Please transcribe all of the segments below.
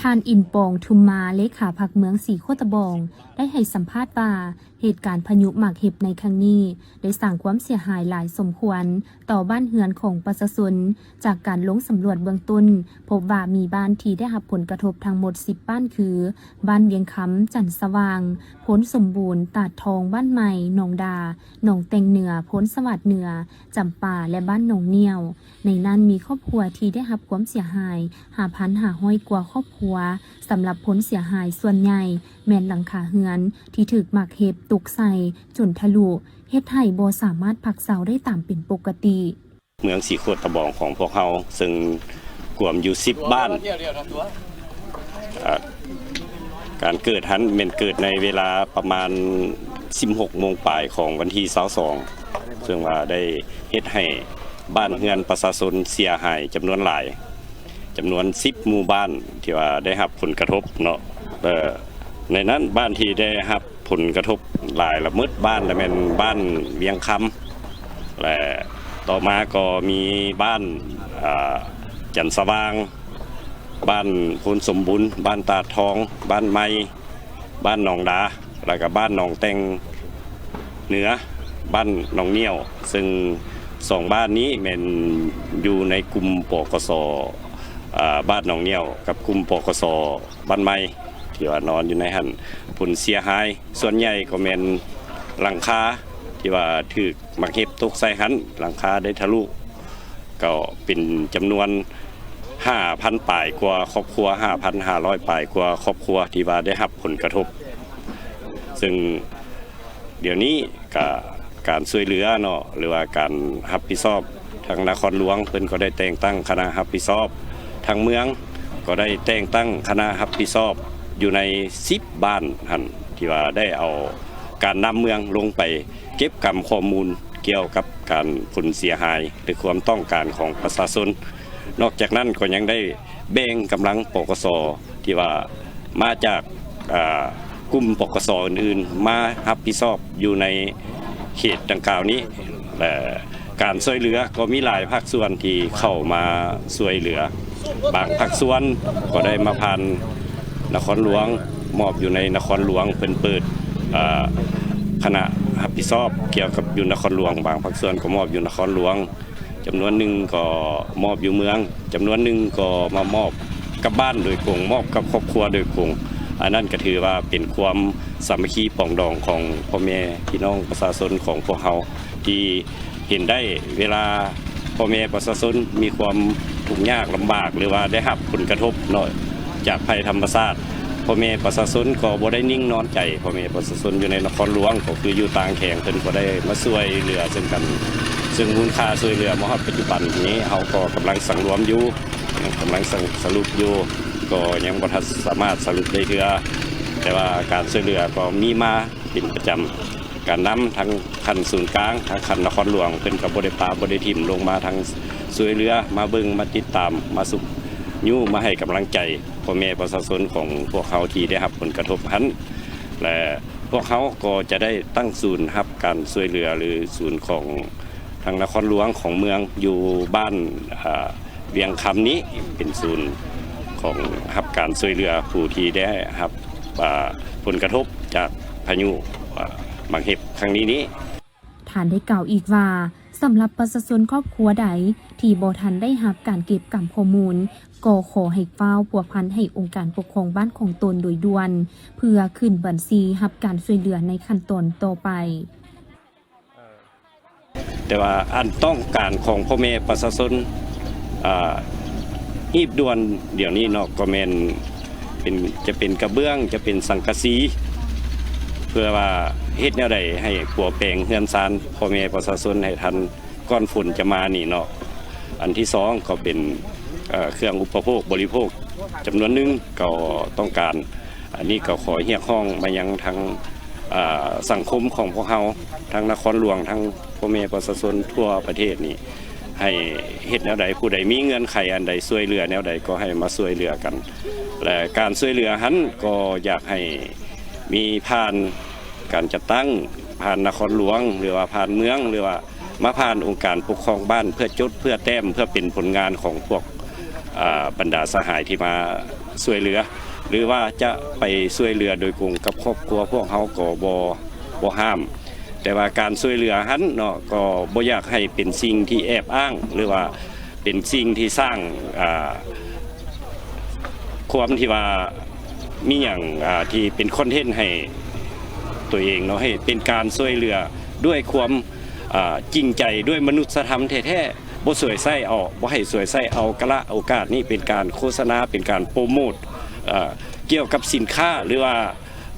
ທ່ານ ອິນປອງ ທຸມມາ ເລຂາພັກເມືອງສີໂຄດຕະບອງ ໄດ້ໃຫ້ສຳພາດວ່າ ເຫດການພາຍຸໝາກເຫັບໃນຄັ້ງນີ້ ໄດ້ສ້າງຄວາມເສຍຫາຍຫຼາຍສົມຄວນຕໍ່ບ້ານເຮືອນຂອງປະຊາຊົນ. ຈາກການລົງສຳຫຼວດເບື້ອງຕົ້ນ ພົບວ່າມີບ້ານທີ່ໄດ້ຮັບຜົນກະທົບທັງໝົດສິບບ້ານ ຄື ບ້ານວຽງຄຳ, ຈັນສະຫວ່າງ, ໂພນສົມບູນ, ຕາດທອງ, ບ້ານໃໝ່, ໜອງດາ, ໜອງແຕ່ງເໜືອ, ໂພນສະຫວາດເໜືອ, ຈຳປາ ແລະ ບ້ານໜອງໜ້ຽວ. ໃນນັ້ນມີຄອບຄົວທີ່ໄດ້ຮັບຄວາມເສຍຫາຍ ຫ້າພັນຫ້າຮ້ອຍກວ່າຄອບຄົວ. ສຳລັບຜົນເສຍຫາຍສ່ວນໃຫຍ່ແມ່ນຫຼັງຄາເຮືອນທີ່ຖືກໝາກເຫັບຕົກໃສ່ຈົນທະລຸ ເຮັດໃຫ້ບໍ່ສາມາດພັກເຊົາໄດ້ຕາມເປັນປົກກະຕິ. ເມືອງສີໂຄດຕະບອງຂອງພວກເຮົາ ເຊິ່ງກວມຢູ່ສິບບ້ານ. ເອີ ການເກີດຫັ້ນແມ່ນເກີດໃນເວລາປະມານສິບຫົກໂມງປາຍຂອງວັນທີຊາວສອງ ເຊິ່ງວ່າໄດ້ເຮັດໃຫ້ບ້ານເຮືອນປະຊາຊົນເສຍຫາຍຈຳນວນຫຼາຍ ຈຳນວນສິບໝູ່ບ້ານທີ່ວ່າໄດ້ຮັບຜົນກະທົບເນາະ. ເອີ ໃນນັ້ນບ້ານທີ່ໄດ້ຮັບ ຜົນກະທົບຫຼາຍລະເມີດບ້ານລະແມ່ນບ້ານວຽງຄຳ ແລະ ຕໍ່ມາກໍມີບ້ານ ອາ ຈັນສະຫວ່າງ, ບ້ານໂພນສົມບູນ, ບ້ານຕາດທອງ, ບ້ານໃໝ່, ບ້ານໜອງດາ ແລະກະບ້ານໜອງແຕ່ງເໜືອ, ບ້ານໜອງໜ້ຽວ. ເຊິ່ງສອງບ້ານນີ້ແມ່ນຢູ່ໃນກຸ່ມ ປກສ ອາ ບ້ານໜອງໜ້ຽວ ກັບກຸ່ມ ປກສ ບ້ານໃໝ່ ທີ່ວ່ານອນຢູ່ໃນຫັ້ນ. ຜົນເສຍຫາຍສ່ວນໃຫຍ່ກໍແມ່ນຫຼັງຄາທີ່ວ່າຖືກໝາກເຫັບຕົກໃສ່ຫັ້ນ ຫຼັງຄາໄດ້ທະລຸ ກໍເປັນຈຳນວນຫ້າພັນປາຍກວ່າຄອບຄົວ ຫ້າພັນຫ້າຮ້ອຍປາຍກວ່າຄອບຄົວທີ່ວ່າໄດ້ຮັບຜົນກະທົບ. ເຊິ່ງດຽວນີ້ກະ ການຊ່ວຍເຫຼືອເນາະ ຫຼືວ່າການຮັບຜິດຊອບ ທາງນະຄອນຫຼວງເພິ່ນກໍໄດ້ແຕ່ງຕັ້ງຄະນະຮັບຜິດຊອບ, ທາງເມືອງກໍໄດ້ແຕ່ງຕັ້ງຄະນະຮັບຜິດຊອບຢູ່ໃນສິບບ້ານຫັ້ນ ທີ່ວ່າໄດ້ເອົາການນຳເມືອງລົງໄປເກັບກຳຂໍ້ມູນກ່ຽວກັບການຜົນເສຍຫາຍ ຫຼືຄວາມຕ້ອງການຂອງປະຊາຊົນ. ນອກຈາກນັ້ນກໍຍັງໄດ້ແບ່ງກຳລັງ ປກສ ທີ່ວ່າມາຈາກ ອາ ກຸ່ມ ປກສ ອື່ນໆ ມາຮັບຜິດຊອບຢູ່ໃນເຂດດັ່ງກ່າວນີ້ ແລະ ການຊ່ວຍເຫຼືອກໍມີຫຼາຍພາກສ່ວນທີ່ເຂົ້າມາຊ່ວຍເຫຼືອ. ບາງພາກສ່ວນກໍໄດ້ມາຜ່ານນະຄອນຫຼວງ ມອບຢູ່ໃນນະຄອນຫຼວງ ເພິ່ນເປີດ ອາ ຄະນະຮັບຜິດຊອບກ່ຽວກັບຢູ່ນະຄອນຫຼວງ, ບາງພາກສ່ວນກໍມອບຢູ່ນະຄອນຫຼວງ. ຈຳນວນໜຶ່ງກໍມອບຢູ່ເມືອງ, ຈຳນວນໜຶ່ງກໍມາມອບກັບບ້ານໂດຍກົງ, ມອບກັບຄອບຄົວໂດຍກົງ. ອັນນັ້ນກໍຖືວ່າເປັນຄວາມສາມັກຄີປອງດອງຂອງພໍ່ແມ່ພີ່ນ້ອງປະຊາຊົນຂອງພວກເຮົາ ທີ່ເຫັນໄດ້ເວລາພໍ່ແມ່ປະຊາຊົນມີຄວາມທຸກຍາກລຳບາກ ຫຼືວ່າໄດ້ຮັບຜົນກະທົບເນາະ ຈາກໄພທຳມະຊາດ. ພໍ່ແມ່ປະຊາຊົນກໍບໍ່ໄດ້ນິ່ງນອນໃຈ, ພໍ່ແມ່ປະຊາຊົນຢູ່ໃນນະຄອນຫຼວງ ກໍຄືຢູ່ຕ່າງແຂວງ ເພິ່ນກໍໄດ້ມາຊ່ວຍເຫຼືອເຊິ່ງກັນ, ເຊິ່ງມູນຄ່າຊ່ວຍເຫຼືອມາຮອດປັດຈຸບັນນີ້ ເຮົາກໍກຳລັງສັງລວມຢູ່, ກຳລັງສະ ສະຫຼຸບຢູ່, ກໍຍັງບໍ່ທັນສາມາດສະຫຼຸບໄດ້ເທື່ອ, ແຕ່ວ່າການຊ່ວຍເຫຼືອກໍມີມາເປັນປະຈຳ. ການນຳທັງຂັ້ນສູນກາງ, ທັງຂັ້ນນະຄອນຫຼວງ ເພິ່ນກໍບໍ່ໄດ້ປະບໍ່ໄດ້ຖິ້ມ ລົງມາທັງຊ່ວຍເຫຼືອ, ມາເບິ່ງ, ມາຕິດຕາມ, ມາຊຸກຍູ້, ມາໃຫ້ກຳລັງໃຈພໍ່ແມ່ປະຊາຊົນຂອງພວກເຮົາທີ່ໄດ້ຮັບຜົນກະທົບຫັ້ນ ແລະ ພວກເຮົາກໍຈະໄດ້ຕັ້ງສູນຮັບການຊ່ວຍເຫຼືອ ຫຼື ສູນຂອງທາງນະຄອນຫຼວງຂອງເມືອງຢູ່ບ້ານ ອາ ວຽງຄຳນີ້ ເປັນສູນຂອງຮັບການຊ່ວຍເຫຼືອຜູ້ທີ່ໄດ້ຮັບ ອາ ຜົນກະທົບຈາກພາຍຸ ອາ ໝາກເຫັບຄັ້ງນີ້ນີ້. ທ່ານໄດ້ກ່າວອີກວ່າ ສຳລັບປະຊາຊົນຄອບຄົວໃດທີ່ບໍ່ທັນໄດ້ຮັບການເກັບກຳຂໍ້ມູນ ກໍຂໍໃຫ້ຟ້າວພົວພັນໃຫ້ອົງການປົກຄອງບ້ານຂອງຕົນໂດຍດ່ວນ ເພື່ອຂຶ້ນບັນຊີຮັບການຊ່ວຍເຫຼືອໃນຂັ້ນຕອນຕໍ່ໄປ. ແຕ່ວ່າອັນຕ້ອງການຂອງພໍ່ແມ່ປະຊາຊົນ ອາ ຮີບດ່ວນດຽວນີ້ເນາະ ກໍແມ່ນເປັນ ຈະເປັນກະເບື້ອງ ຈະເປັນສັງກະສີ ເພື່ອວ່າເຮັດແນວໃດໃຫ້ປົວແປງເຮືອນຊານພໍ່ແມ່ປະຊາຊົນໃຫ້ທັນ ກ່ອນຝົນຈະມານີ້ເນາະ. ອັນທີສອງກໍເປັນ ເອີ ເຄື່ອງອຸປະໂພກບໍລິໂພກຈຳນວນໜຶ່ງກໍຕ້ອງການ. ອັນນີ້ກໍຂໍຮຽກຮ້ອງມາຍັງທາງ ເອີ ສັງຄົມຂອງພວກເຮົາ ທັງນະຄອນຫຼວງ ທັງພໍ່ແມ່ປະຊາຊົນທົ່ວປະເທດນີ້ ໃຫ້ເຮັດແນວໃດ ຜູ້ໃດມີເງື່ອນໄຂອັນໃດ ຊ່ວຍເຫຼືອແນວໃດກໍໃຫ້ມາຊ່ວຍເຫຼືອກັນ ແລະ ການຊ່ວຍເຫຼືອຫັ້ນກໍຢາກໃຫ້ມີຜ່ານ ການຈັດຕັ້ງຜ່ານນະຄອນຫຼວງ ຫຼືວ່າຜ່ານເມືອງ ຫຼືວ່າມາຜ່ານອົງການປົກຄອງບ້ານ ເພື່ອຈົດ ເພື່ອແຕ້ມ ເພື່ອເປັນຜົນງານຂອງພວກ ອາ ບັນດາສະຫາຍທີ່ມາ ຊ່ວຍເຫຼືອ ຫຼືວ່າຈະໄປຊ່ວຍເຫຼືອໂດຍກົງກັບຄອບຄົວພວກເຮົາກໍບໍ່ ບໍ່ຫ້າມ, ແຕ່ວ່າການຊ່ວຍເຫຼືອຫັ້ນເນາະ ກໍບໍ່ຢາກໃຫ້ເປັນສິ່ງທີ່ແອບອ້າງ ຫຼືວ່າເປັນສິ່ງທີ່ສ້າງ ອ່າ ຄວາມທີ່ວ່າມີຫຍັງ ອ່າ ທີ່ເປັນຄອນເທັນໃຫ້ຕົວເອງເນາະ, ໃຫ້ເປັນການຊ່ວຍເຫຼືອດ້ວຍຄວາມ ອ່າ ຈິງໃຈ ດ້ວຍມະນຸດສະທຳແທ້ໆ. ບໍ່ສວຍໃຊ້ເອົາ ບໍ່ໃຫ້ສວຍໃຊ້ເອົາກາລະໂອກາດນີ້ເປັນການໂຄສະນາ ເປັນການໂປຣໂມດ ເອີ ກ່ຽວກັບສິນຄ້າ ຫຼືວ່າ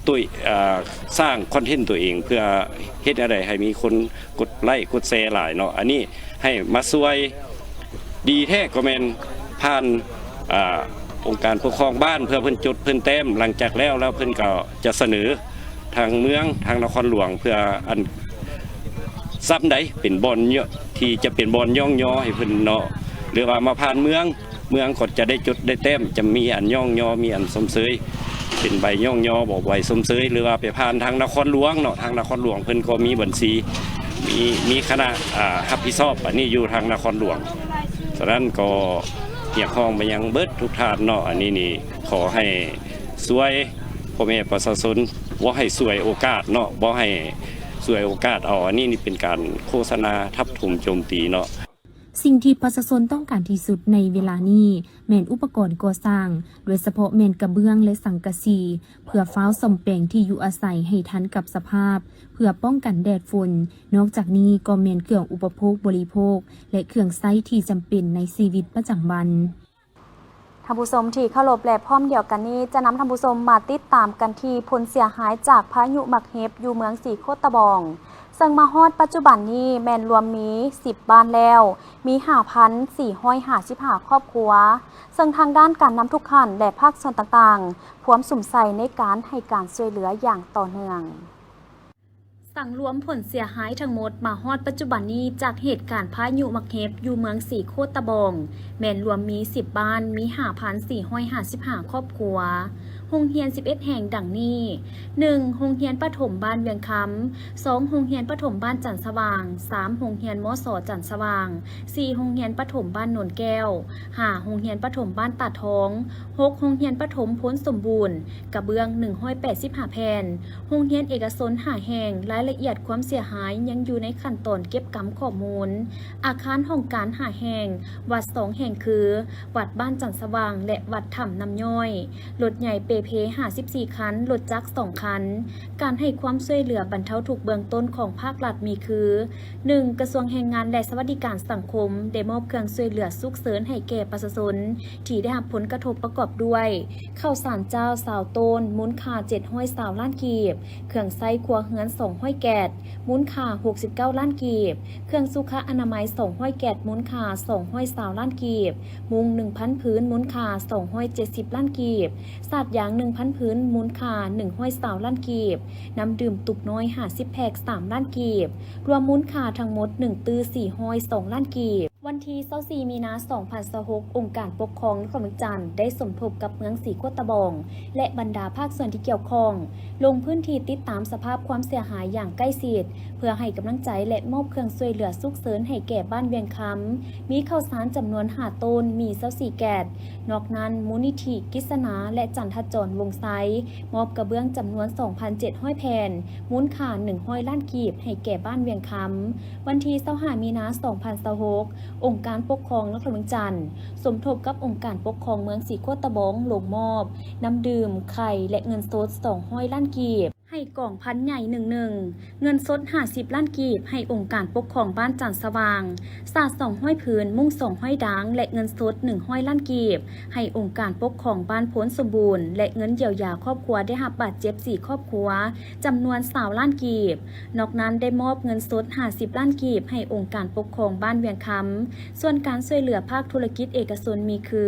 ຕົວ ເອີ ສ້າງຄອນເທັນຕົວເອງ ເພື່ອເຮັດແນວໃດໃຫ້ມີຄົນກົດໄລ້ກົດແຊຫຼາຍເນາະ. ອັນນີ້ໃຫ້ມາຊ່ວຍ ດີແທ້ກໍແມ່ນຜ່ານ ອ່າ ອົງການປົກຄອງບ້ານ ເພື່ອເພິ່ນຈົດເພິ່ນແຕ້ມ, ຫຼັງຈາກແລ້ວ ແລ້ວເພິ່ນກໍຈະສະເໜີທາງເມືອງ ທາງນະຄອນຫຼວງ ເພື່ອອັນ ສ່ຳໃດເປັນບ່ອນ ທີ່ຈະເປັນບ່ອນຍ້ອງຍໍໃຫ້ເພິ່ນເນາະ ຫຼືວ່າມາຜ່ານເມືອງ ເມືອງກໍຈະໄດ້ຈົດໄດ້ແຕ້ມ ຈະມີອັນຍ້ອງຍໍ ມີອັນຊົມເຊີຍ ເປັນໃບຍ້ອງຍໍບໍ ໃບຊົມເຊີຍ ຫຼືວ່າໄປຜ່ານທາງນະຄອນຫຼວງເນາະ, ທາງນະຄອນຫຼວງເພິ່ນກໍມີບັນຊີ ມີ ມີຄະນະ ອ່າ ຮັບຜິດຊອບອັນນີ້ຢູ່ທາງນະຄອນຫຼວງ. ສະນັ້ນກໍຮຽກຮ້ອງໄປຍັງເບິດທຸກທ່ານເນາະ, ອັນນີ້ນີ້ຂໍໃຫ້ຊ່ວຍພໍ່ແມ່ປະຊາຊົນ, ບໍ່ໃຫ້ສວຍໂອກາດເນາະ, ບໍ່ໃຫ້ສວຍໂອກາດເອົາ, ອັນນີ້ນີ້ເປັນການໂຄສະນາທັບຖົມໂຈມຕີເນາະ. ສິ່ງທີ່ປະຊາຊົນຕ້ອງການທີ່ສຸດໃນເວລານີ້ ແມ່ນອຸປະກອນກໍ່ສ້າງ, ໂດຍສະເພາະແມ່ນກະເບື້ອງ ແລະ ສັງກະສີ, ເພື່ອຟ້າວສ້ອມແປງທີ່ຢູ່ອາໄສໃຫ້ທັນກັບສະພາບ, ເພື່ອປ້ອງກັນແດດຝົນ. ນອກຈາກນີ້ກໍແມ່ນເຄື່ອງອຸປະໂພກບໍລິໂພກ ແລະ ເຄື່ອງໃຊ້ທີ່ຈຳເປັນໃນຊີວິດປະຈຳວັນ. ທ່ານຜູ້ຊົມທີ່ເຄົາລົບ ແລະ ພ້ອມດຽວກັນນີ້ຈະນຳທ່ານຜູ້ຊົມມາຕິດຕາມກັນທີ່ຜົນເສຍຫາຍຈາກພາຍຸໝາກເຫັບຢູ່ເມືອງສີໂຄດຕະບອງ, ເຊິ່ງມາຮອດປັດຈຸບັນນີ້ແມ່ນລວມມີສິບບ້ານແລ້ວ, ມີຫ້າພັນສີ່ຮ້ອຍຫ້າສິບຫ້າຄອບຄົວ, ເຊິ່ງທາງດ້ານການນຳທຸກຂັ້ນ ແລະ ພາກສ່ວນຕ່າງໆ ພວມສຸມໃສ່ໃນການໃຫ້ການຊ່ວຍເຫຼືອຢ່າງຕໍ່ເນື່ອງ. ສັງລວມຜົນເສຍຫາຍທັງໝົດມາຮອດປັດຈຸບັນນີ້ຈາກເຫດການພາຍຸໝາກເຫັບຢູ່ເມືອງສີໂຄດຕະບອງ ແມ່ນລວມມີສິບບ້ານ, ມີຫ້າພັນສີ່ຮ້ອຍຫ້າສິບຫ້າຄອບຄົວ, ໂຮງຮຽນສິບເອັດແຫ່ງ ດັ່ງນີ້: ໜຶ່ງ ໂຮງຮຽນປະຖົມບ້ານວຽງຄຳ, ສອງ ໂຮງຮຽນປະຖົມບ້ານຈັນສະຫວ່າງ, ສາມ ໂຮງຮຽນ ມສ ຈັນສະຫວ່າງ, ສີ່ ໂຮງຮຽນປະຖົມບ້ານໂນນແກ້ວ, ຫ້າ ໂຮງຮຽນປະຖົມບ້ານຕາດທອງ, ຫົກ ໂຮງຮຽນປະຖົມໂພນສົມບູນ, ກະເບື້ອງໜຶ່ງຮ້ອຍແປດສິບຫ້າແຜ່ນ, ໂຮງຮຽນເອກະຊົນຫ້າແຫ່ງ, ລາຍລະອຽດຄວາມເສຍຫາຍຍັງຢູ່ໃນຂັ້ນຕອນເກັບກຳຂໍ້ມູນ. ອາຄານຫ້ອງການຫ້າແຫ່ງ, ວັດສອງແຫ່ງຄື ວັດບ້ານຈັນສະຫວ່າງ ແລະ ວັດຖ້ຳນ້ຳຍ້ອຍ, ລົດໃຫຍ່ເປເພຫ້າສິບສີ່ຄັນ, ລົດຈັກສອງຄັນ. ການໃຫ້ຄວາມຊ່ວຍເຫຼືອບັນເທົາທຸກເບື້ອງຕົ້ນຂອງພາກລັດມີຄື: ໜຶ່ງ ກະຊວງແຮງງານ ແລະ ສະຫວັດດີການສັງຄົມ ໄດ້ມອບເຄື່ອງຊ່ວຍເຫຼືອສຸກເສີນໃຫ້ແກ່ປະຊາຊົນ ທີ່ໄດ້ຮັບຜົນກະທົບປະກອບດ້ວຍ ເຂົ້າສານຈ້າວຊາວໂຕນ ມູນຄ່າເຈັດຮ້ອຍຊາວລ້ານກີບ, ເຄື່ອງໃຊ້ຄົວເຮືອນສອງຮ້ອຍແກັດ ມູນຄ່າຫົກສິບເກົ້າລ້ານກີບ, ເຄື່ອງສຸຂະອະນາໄມສອງຮ້ອຍແກັດ ມູນຄ່າສອງຮ້ອຍຊາວລ້ານກີບ, ມຸງໜຶ່ງພັນຜືນ ມູນຄ່າສອງຮ້ອຍເຈັດສິບລ້ານກີບ, ສາດຢາງໜຶ່ງພັນຜືນ ມູນຄ່າໜຶ່ງຮ້ອຍຊາວລ້ານກີບ, ນ້ຳດື່ມຕຸກນ້ອຍຫ້າສິບແພັກສາມລ້ານກີບ, ລວມມູນຄ່າທັງໝົດໜຶ່ງຕື້ສີ່ຮ້ອຍສອງລ້ານກີບ. ວັນທີຊາວສີ່ມີນາສອງພັນຊາວຫົກ ອົງການປົກຄອງນະຄອນຫຼວງວຽງຈັນ ໄດ້ສົມທົບກັບເມືອງສີໂຄດຕະບອງ ແລະ ບັນດາພາກສ່ວນທີ່ກ່ຽວຂ້ອງ ລົງພື້ນທີ່ຕິດຕາມສະພາບຄວາມເສຍຫາຍຢ່າງໃກ້ຊິດ ເພື່ອໃຫ້ກຳລັງໃຈ ແລະ ມອບເຄື່ອງຊ່ວຍເຫຼືອສຸກເສີນໃຫ້ແກ່ບ້ານວຽງຄຳ, ມີເຂົ້າສານຈຳນວນຫ້າໂຕນ, ມີຊາວສີ່ແກັດ. ນອກນັ້ນ, ມູນນິທິກິດສະໜາ ແລະ ຈັນທະຈອນ ວົງໄຊ ມອບກະເບື້ອງຈຳນວນສອງພັນເຈັດຮ້ອຍແຜ່ນ, ມູນຄ່າໜຶ່ງຮ້ອຍລ້ານກີບ ໃຫ້ແກ່ບ້ານວຽງຄຳ. ວັນທີຊາວຫ້າມີນາສອງພັນຊາວຫົກ ອົງການປົກຄອງນະຄອນຫຼວງວຽງຈັນ ສົມທົບກັບອົງການປົກຄອງເມືອງສີໂຄດຕະບອງ ລົງມອບ ນ້ຳດື່ມ, ໄຂ່ ແລະ ເງິນສົດສອງຮ້ອຍລ້ານກີບ ໃຫ້ກອງພັນໃຫຍ່ໜຶ່ງໜຶ່ງ, ເງິນສົດຫ້າສິບລ້ານກີບ ໃຫ້ອົງການປົກຄອງບ້ານຈັນສະຫວ່າງ, ສາດສອງຮ້ອຍຜືນ, ມຸ້ງສອງຮ້ອຍດາງ ແລະ ເງິນສົດໜຶ່ງຮ້ອຍລ້ານກີບ ໃຫ້ອົງການປົກຄອງບ້ານໂພນສົມບູນ ແລະ ເງິນຢຽວຢາຄອບຄົວໄດ້ຮັບບາດເຈັບສີ່ຄອບຄົວ ຈຳນວນຊາວລ້ານກີບ. ນອກນັ້ນໄດ້ມອບເງິນສົດຫ້າສິບລ້ານກີບໃຫ້ອົງການປົກຄອງບ້ານວຽງຄຳ. ສ່ວນການຊ່ວຍເຫຼືອພາກທຸລະກິດເອກະຊົນມີຄື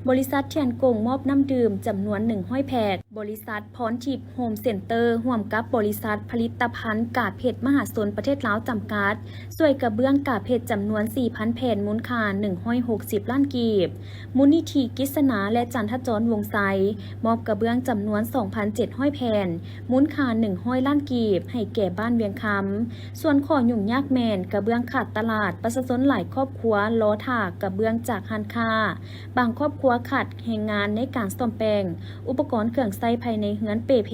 ບໍລິສັດທຽນກົງມອບນ້ຳດື່ມຈຳນວນໜຶ່ງຮ້ອຍແພັກ, ບໍລິສັດພອນທິບໂຮມເຊັນເຕີ ຮ່ວມກັບບໍລິສັດຜະລິດຕະພັນກາເພັດມະຫາຊົນປະເທດລາວຈຳກັດ ຊ່ວຍກະເບື້ອງກາເພັດຈຳນວນສີ່ພັນແຜ່ນ ມູນຄ່າໜຶ່ງຮ້ອຍຫົກສິບລ້ານກີບ. ມູນນິທິກິດສະໜາ ແລະ ຈັນທະຈອນ ວົງໄຊ ມອບກະເບື້ອງຈຳນວນສອງພັນເຈັດຮ້ອຍແຜ່ນ ມູນຄ່າໜຶ່ງຮ້ອຍລ້ານກີບ ໃຫ້ແກ່ບ້ານວຽງຄຳ. ສ່ວນຂໍ້ຫຍຸ້ງຍາກແມ່ນກະເບື້ອງຂາດຕະຫຼາດ, ປະຊາຊົນຫຼາຍຄອບຄົວລໍຖ້າກະເບື້ອງຈາກຮ້ານຄ້າ. ບາງຄອບຄົວຂາດແຮງງານໃນການສ້ອມແປງອຸປະກອນເຄື່ອງໃຊ້ພາຍໃນເຮືອນເປ່ເພ,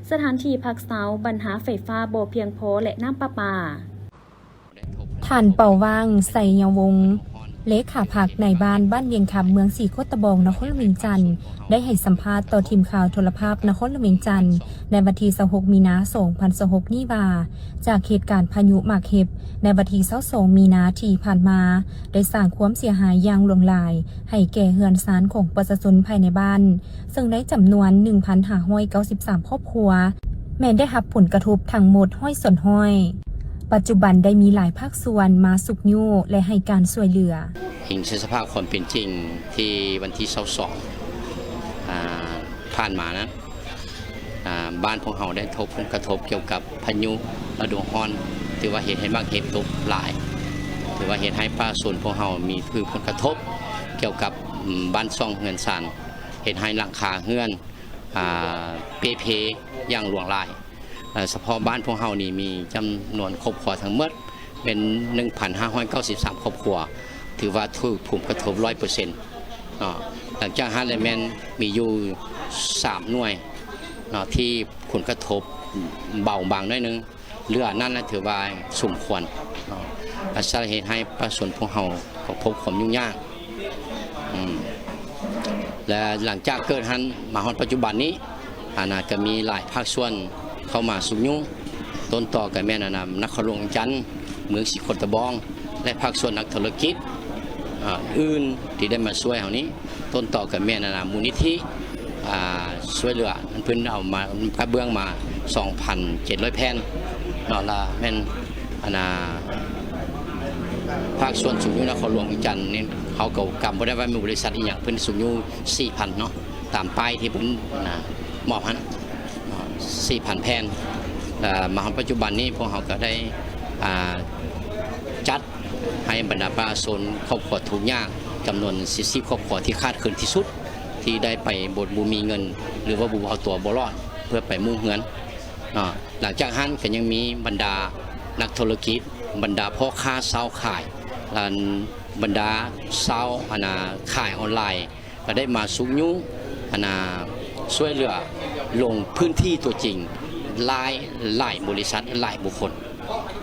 ສະຖານທີ່ພັກເຊົາ, ບັນຫາໄຟຟ້າບໍ່ພຽງພໍ ແລະ ນ້ຳປະປາ. ທ່ານ ເປົາຫວ່າງ ໄຊຍະວົງ ເລຂາພັກນາຍບ້ານບ້ານວຽງຄຳ ເມືອງສີໂຄດຕະບອງ ນະຄອນຫຼວງວຽງຈັນ ໄດ້ໃຫ້ສຳພາດຕໍ່ທີມຂ່າວໂທລະພາບນະຄອນຫຼວງວຽງຈັນ ໃນວັນທີຊາວຫົກ ມີນາ ສອງພັນຊາວຫົກນີ້ວ່າ ຈາກເຫດການພາຍຸໝາກເຫັບ ໃນວັນທີຊາວສອງ ມີນາທີ່ຜ່ານມາ ໄດ້ສ້າງຄວາມເສຍຫາຍຢ່າງຫຼວງຫຼາຍໃຫ້ແກ່ເຮືອນຊານຂອງປະຊາຊົນພາຍໃນບ້ານ, ເຊິ່ງໃນຈຳນວນໜຶ່ງພັນຫ້າຮ້ອຍເກົ້າສິບສາມຄອບຄົວ ແມ່ນໄດ້ຮັບຜົນກະທົບທັງໝົດຮ້ອຍສ່ວນຮ້ອຍ. ປັດຈຸບັນໄດ້ມີຫຼາຍພາກສ່ວນມາຊຸກຍູ້ ແລະ ໃຫ້ການຊ່ວຍເຫຼືອ. ອີງໃສ່ສະພາບຄວາມເປັນຈິງທີ່ວັນທີຊາວສອງ ອາ ຜ່ານມານັ້ນ ອາ ບ້ານພວກເຮົາໄດ້ພົບຜົນກະທົບກ່ຽວກັບພາຍຸລະດູຮ້ອນ ຖືວ່າເຮັດໃຫ້ໝາກເຫັບຕົກຫຼາຍ, ຖືວ່າເຮັດໃຫ້ປະຊາຊົນພວກເຮົາມີຖືກຜົນກະທົບກ່ຽວກັບ ອາ ບ້ານຊ່ອງເຮືອນຊານ, ເຮັດໃຫ້ຫຼັງຄາເຮືອນ ອາ ເປ່ເພຢ່າງຫຼວງຫຼາຍ. ເອີ ສະເພາະບ້ານພວກເຮົານີ້ມີຈຳນວນຄອບຄົວທັງໝົດເປັນໜຶ່ງພັນຫ້າຮ້ອຍເກົ້າສິບສາມຄອບຄົວ ຖືວ່າຖືກຜົນກະທົບຮ້ອຍເປີເຊັນເນາະ. ຫຼັງຈາກຫັ້ນແລ້ວແມ່ນມີຢູ່ສາມໜ່ວຍເນາະ ທີ່ຜົນກະທົບເບົາບາງໜ້ອຍໜຶ່ງ, ເຫຼືອນັ້ນນະຖືວ່າສົມຄວນເນາະ. ອາ ສາເຫດໃຫ້ປະຊາຊົນພວກເຮົາກໍພົບຄວາມຫຍຸ້ງຍາກ. ອືມ ແລະ ຫຼັງຈາກເກີດຫັ້ນມາຮອດປັດຈຸບັນນີ້ ອັນນະ ກໍມີຫຼາຍພາກສ່ວນເຂົ້າມາຊຸກຍູ້, ຕົ້ນຕໍກໍແມ່ນ ອັນນະ ນະຄອນຫຼວງວຽງຈັນ, ເມືອງສີໂຄດຕະບອງ ແລະ ພາກສ່ວນນັກທຸລະກິດ ອາ ອື່ນທີ່ໄດ້ມາຊ່ວຍເຮົານີ້. ຕົ້ນຕໍກໍແມ່ນ ອັນນະ ມູນນິທິ ອາ ຊ່ວຍເຫຼືອ ເພິ່ນເອົາມາກະເບື້ອງມາສອງພັນເຈັດຮ້ອຍແຜ່ນເນາະ, ລະແມ່ນ ອັນນະ ພາກສ່ວນຊຸກຍູ້ນະຄອນຫຼວງວຽງຈັນນີ້ ເຮົາກໍຈຳບໍ່ໄດ້ວ່າມີບໍລິສັດອີ່ຫຍັງ, ເພິ່ນຊຸກຍູ້ສີ່ພັນເນາະ ຕາມປ້າຍທີ່ເພິ່ນ ອັນນະ ມອບຫັ້ນເນາະ ສີ່ພັນແຜ່ນ. ເອີ ມາຮອດປັດຈຸບັນນີ້ ພວກເຮົາກໍໄດ້ ອາ ຈັດໃຫ້ບັນດາປະຊາຊົນຄອບຄົວທຸກຍາກ ຈຳນວນສີ່ສິບຄອບຄົວທີ່ຂາດເຂີນທີ່ສຸດ ທີ່ໄດ້ໄປ ບໍ່ ບໍ່ມີເງິນ ຫຼືວ່າບໍ່ ເອົາຕົວບໍ່ລອດ ເພື່ອໄປມຸງເຮືອນເນາະ. ຫຼັງຈາກຫັ້ນກໍຍັງມີບັນດານັກທຸລະກິດ, ບັນດາພໍ່ຄ້າຊາວຂາຍ, ອັນ ບັນດາຊາວ ອັນນາ ຂາຍອອນລາຍ ກໍໄດ້ມາຊຸກຍູ້ ອັນນາ ຊ່ວຍເຫຼືອລົງພື້ນທີ່ຕົວຈິງ ຫຼາຍ ຫຼາຍບໍລິສັດ ຫຼາຍບຸກຄົນ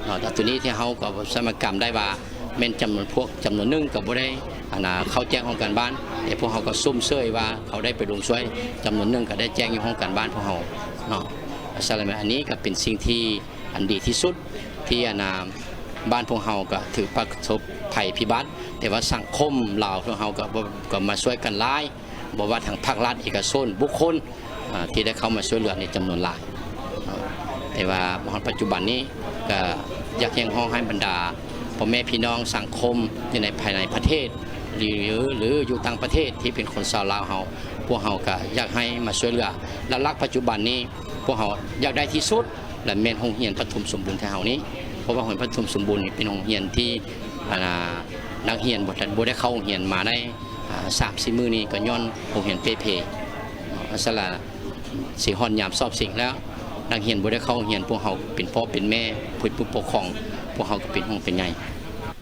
ເນາະ. ແຕ່ໂຕນີ້ທີ່ເຮົາກໍສາມາດກຳໄດ້ວ່າ ແມ່ນຈຳນວນພວກຈຳນວນໜຶ່ງກໍບໍ່ໄດ້ ອັນນາ ເຂົ້າແຈ້ງຫ້ອງການບ້ານ, ແຕ່ພວກເຮົາກໍຊົມເຊີຍວ່າເຂົາໄດ້ໄປລົງຊ່ວຍ, ຈຳນວນໜຶ່ງກໍໄດ້ແຈ້ງຢູ່ຫ້ອງການບ້ານພວກເຮົາເນາະ. ສະນັ້ນ ອັນນີ້ກໍເປັນສິ່ງທີ່ ອັນດີທີ່ສຸດ ທີ່ ອັນນາ ບ້ານພວກເຮົາກໍຖືກປະສົບໄພພິບັດ, ແຕ່ວ່າສັງຄົມລາວພວກເຮົາກໍ ກໍມາຊ່ວຍກັນຫຼາຍ, ບໍ່ວ່າທາງພາກລັດ, ເອກະຊົນ, ບຸກຄົນ ອາ ທີ່ໄດ້ເຂົ້າມາຊ່ວຍເຫຼືອໃນຈຳນວນຫຼາຍ. ແຕ່ວ່າມາຮອດປັດຈຸບັນນີ້ ກໍຢາກຮຽກຮ້ອງໃຫ້ບັນດາພໍ່ແມ່ພີ່ນ້ອງສັງຄົມຢູ່ໃນພາຍໃນປະເທດ ຫຼື ຫຼື ຢູ່ຕ່າງປະເທດທີ່ເປັນຄົນຊາວລາວເຮົາ, ພວກເຮົາກໍຢາກໃຫ້ມາຊ່ວຍເຫຼືອ. ຫຼັກໆ ປັດຈຸບັນນີ້ ພວກເຮົາຢາກໄດ້ທີ່ສຸດ ແລະ ແມ່ນໂຮງຮຽນປະຖົມສົມບູນໄທເຮົານີ້, ເພາະວ່າໂຮງຮຽນປະຖົມສົມບູນນີ້ເປັນໂຮງຮຽນທີ່ ອາ ນັກຮຽນບໍ່ທັນ ບໍ່ໄດ້ເຂົ້າໂຮງຮຽນມາໄດ້ ອາ ສາມສີ່ມື້ນີ້ ກໍຍ້ອນໂຮງຮຽນເປ່ເພ. ສະລະ ຊິຮອດຍາມສອບເສັງແລ້ວ, ນັກຮຽນບໍ່ໄດ້ເຂົ້າໂຮງຮຽນ, ພວກເຮົາເປັນພໍ່ເປັນແມ່, ຜູ້ປົກຄອງ, ພວກເຮົາກໍເປັນຫ່ວງເປັນໃຍ.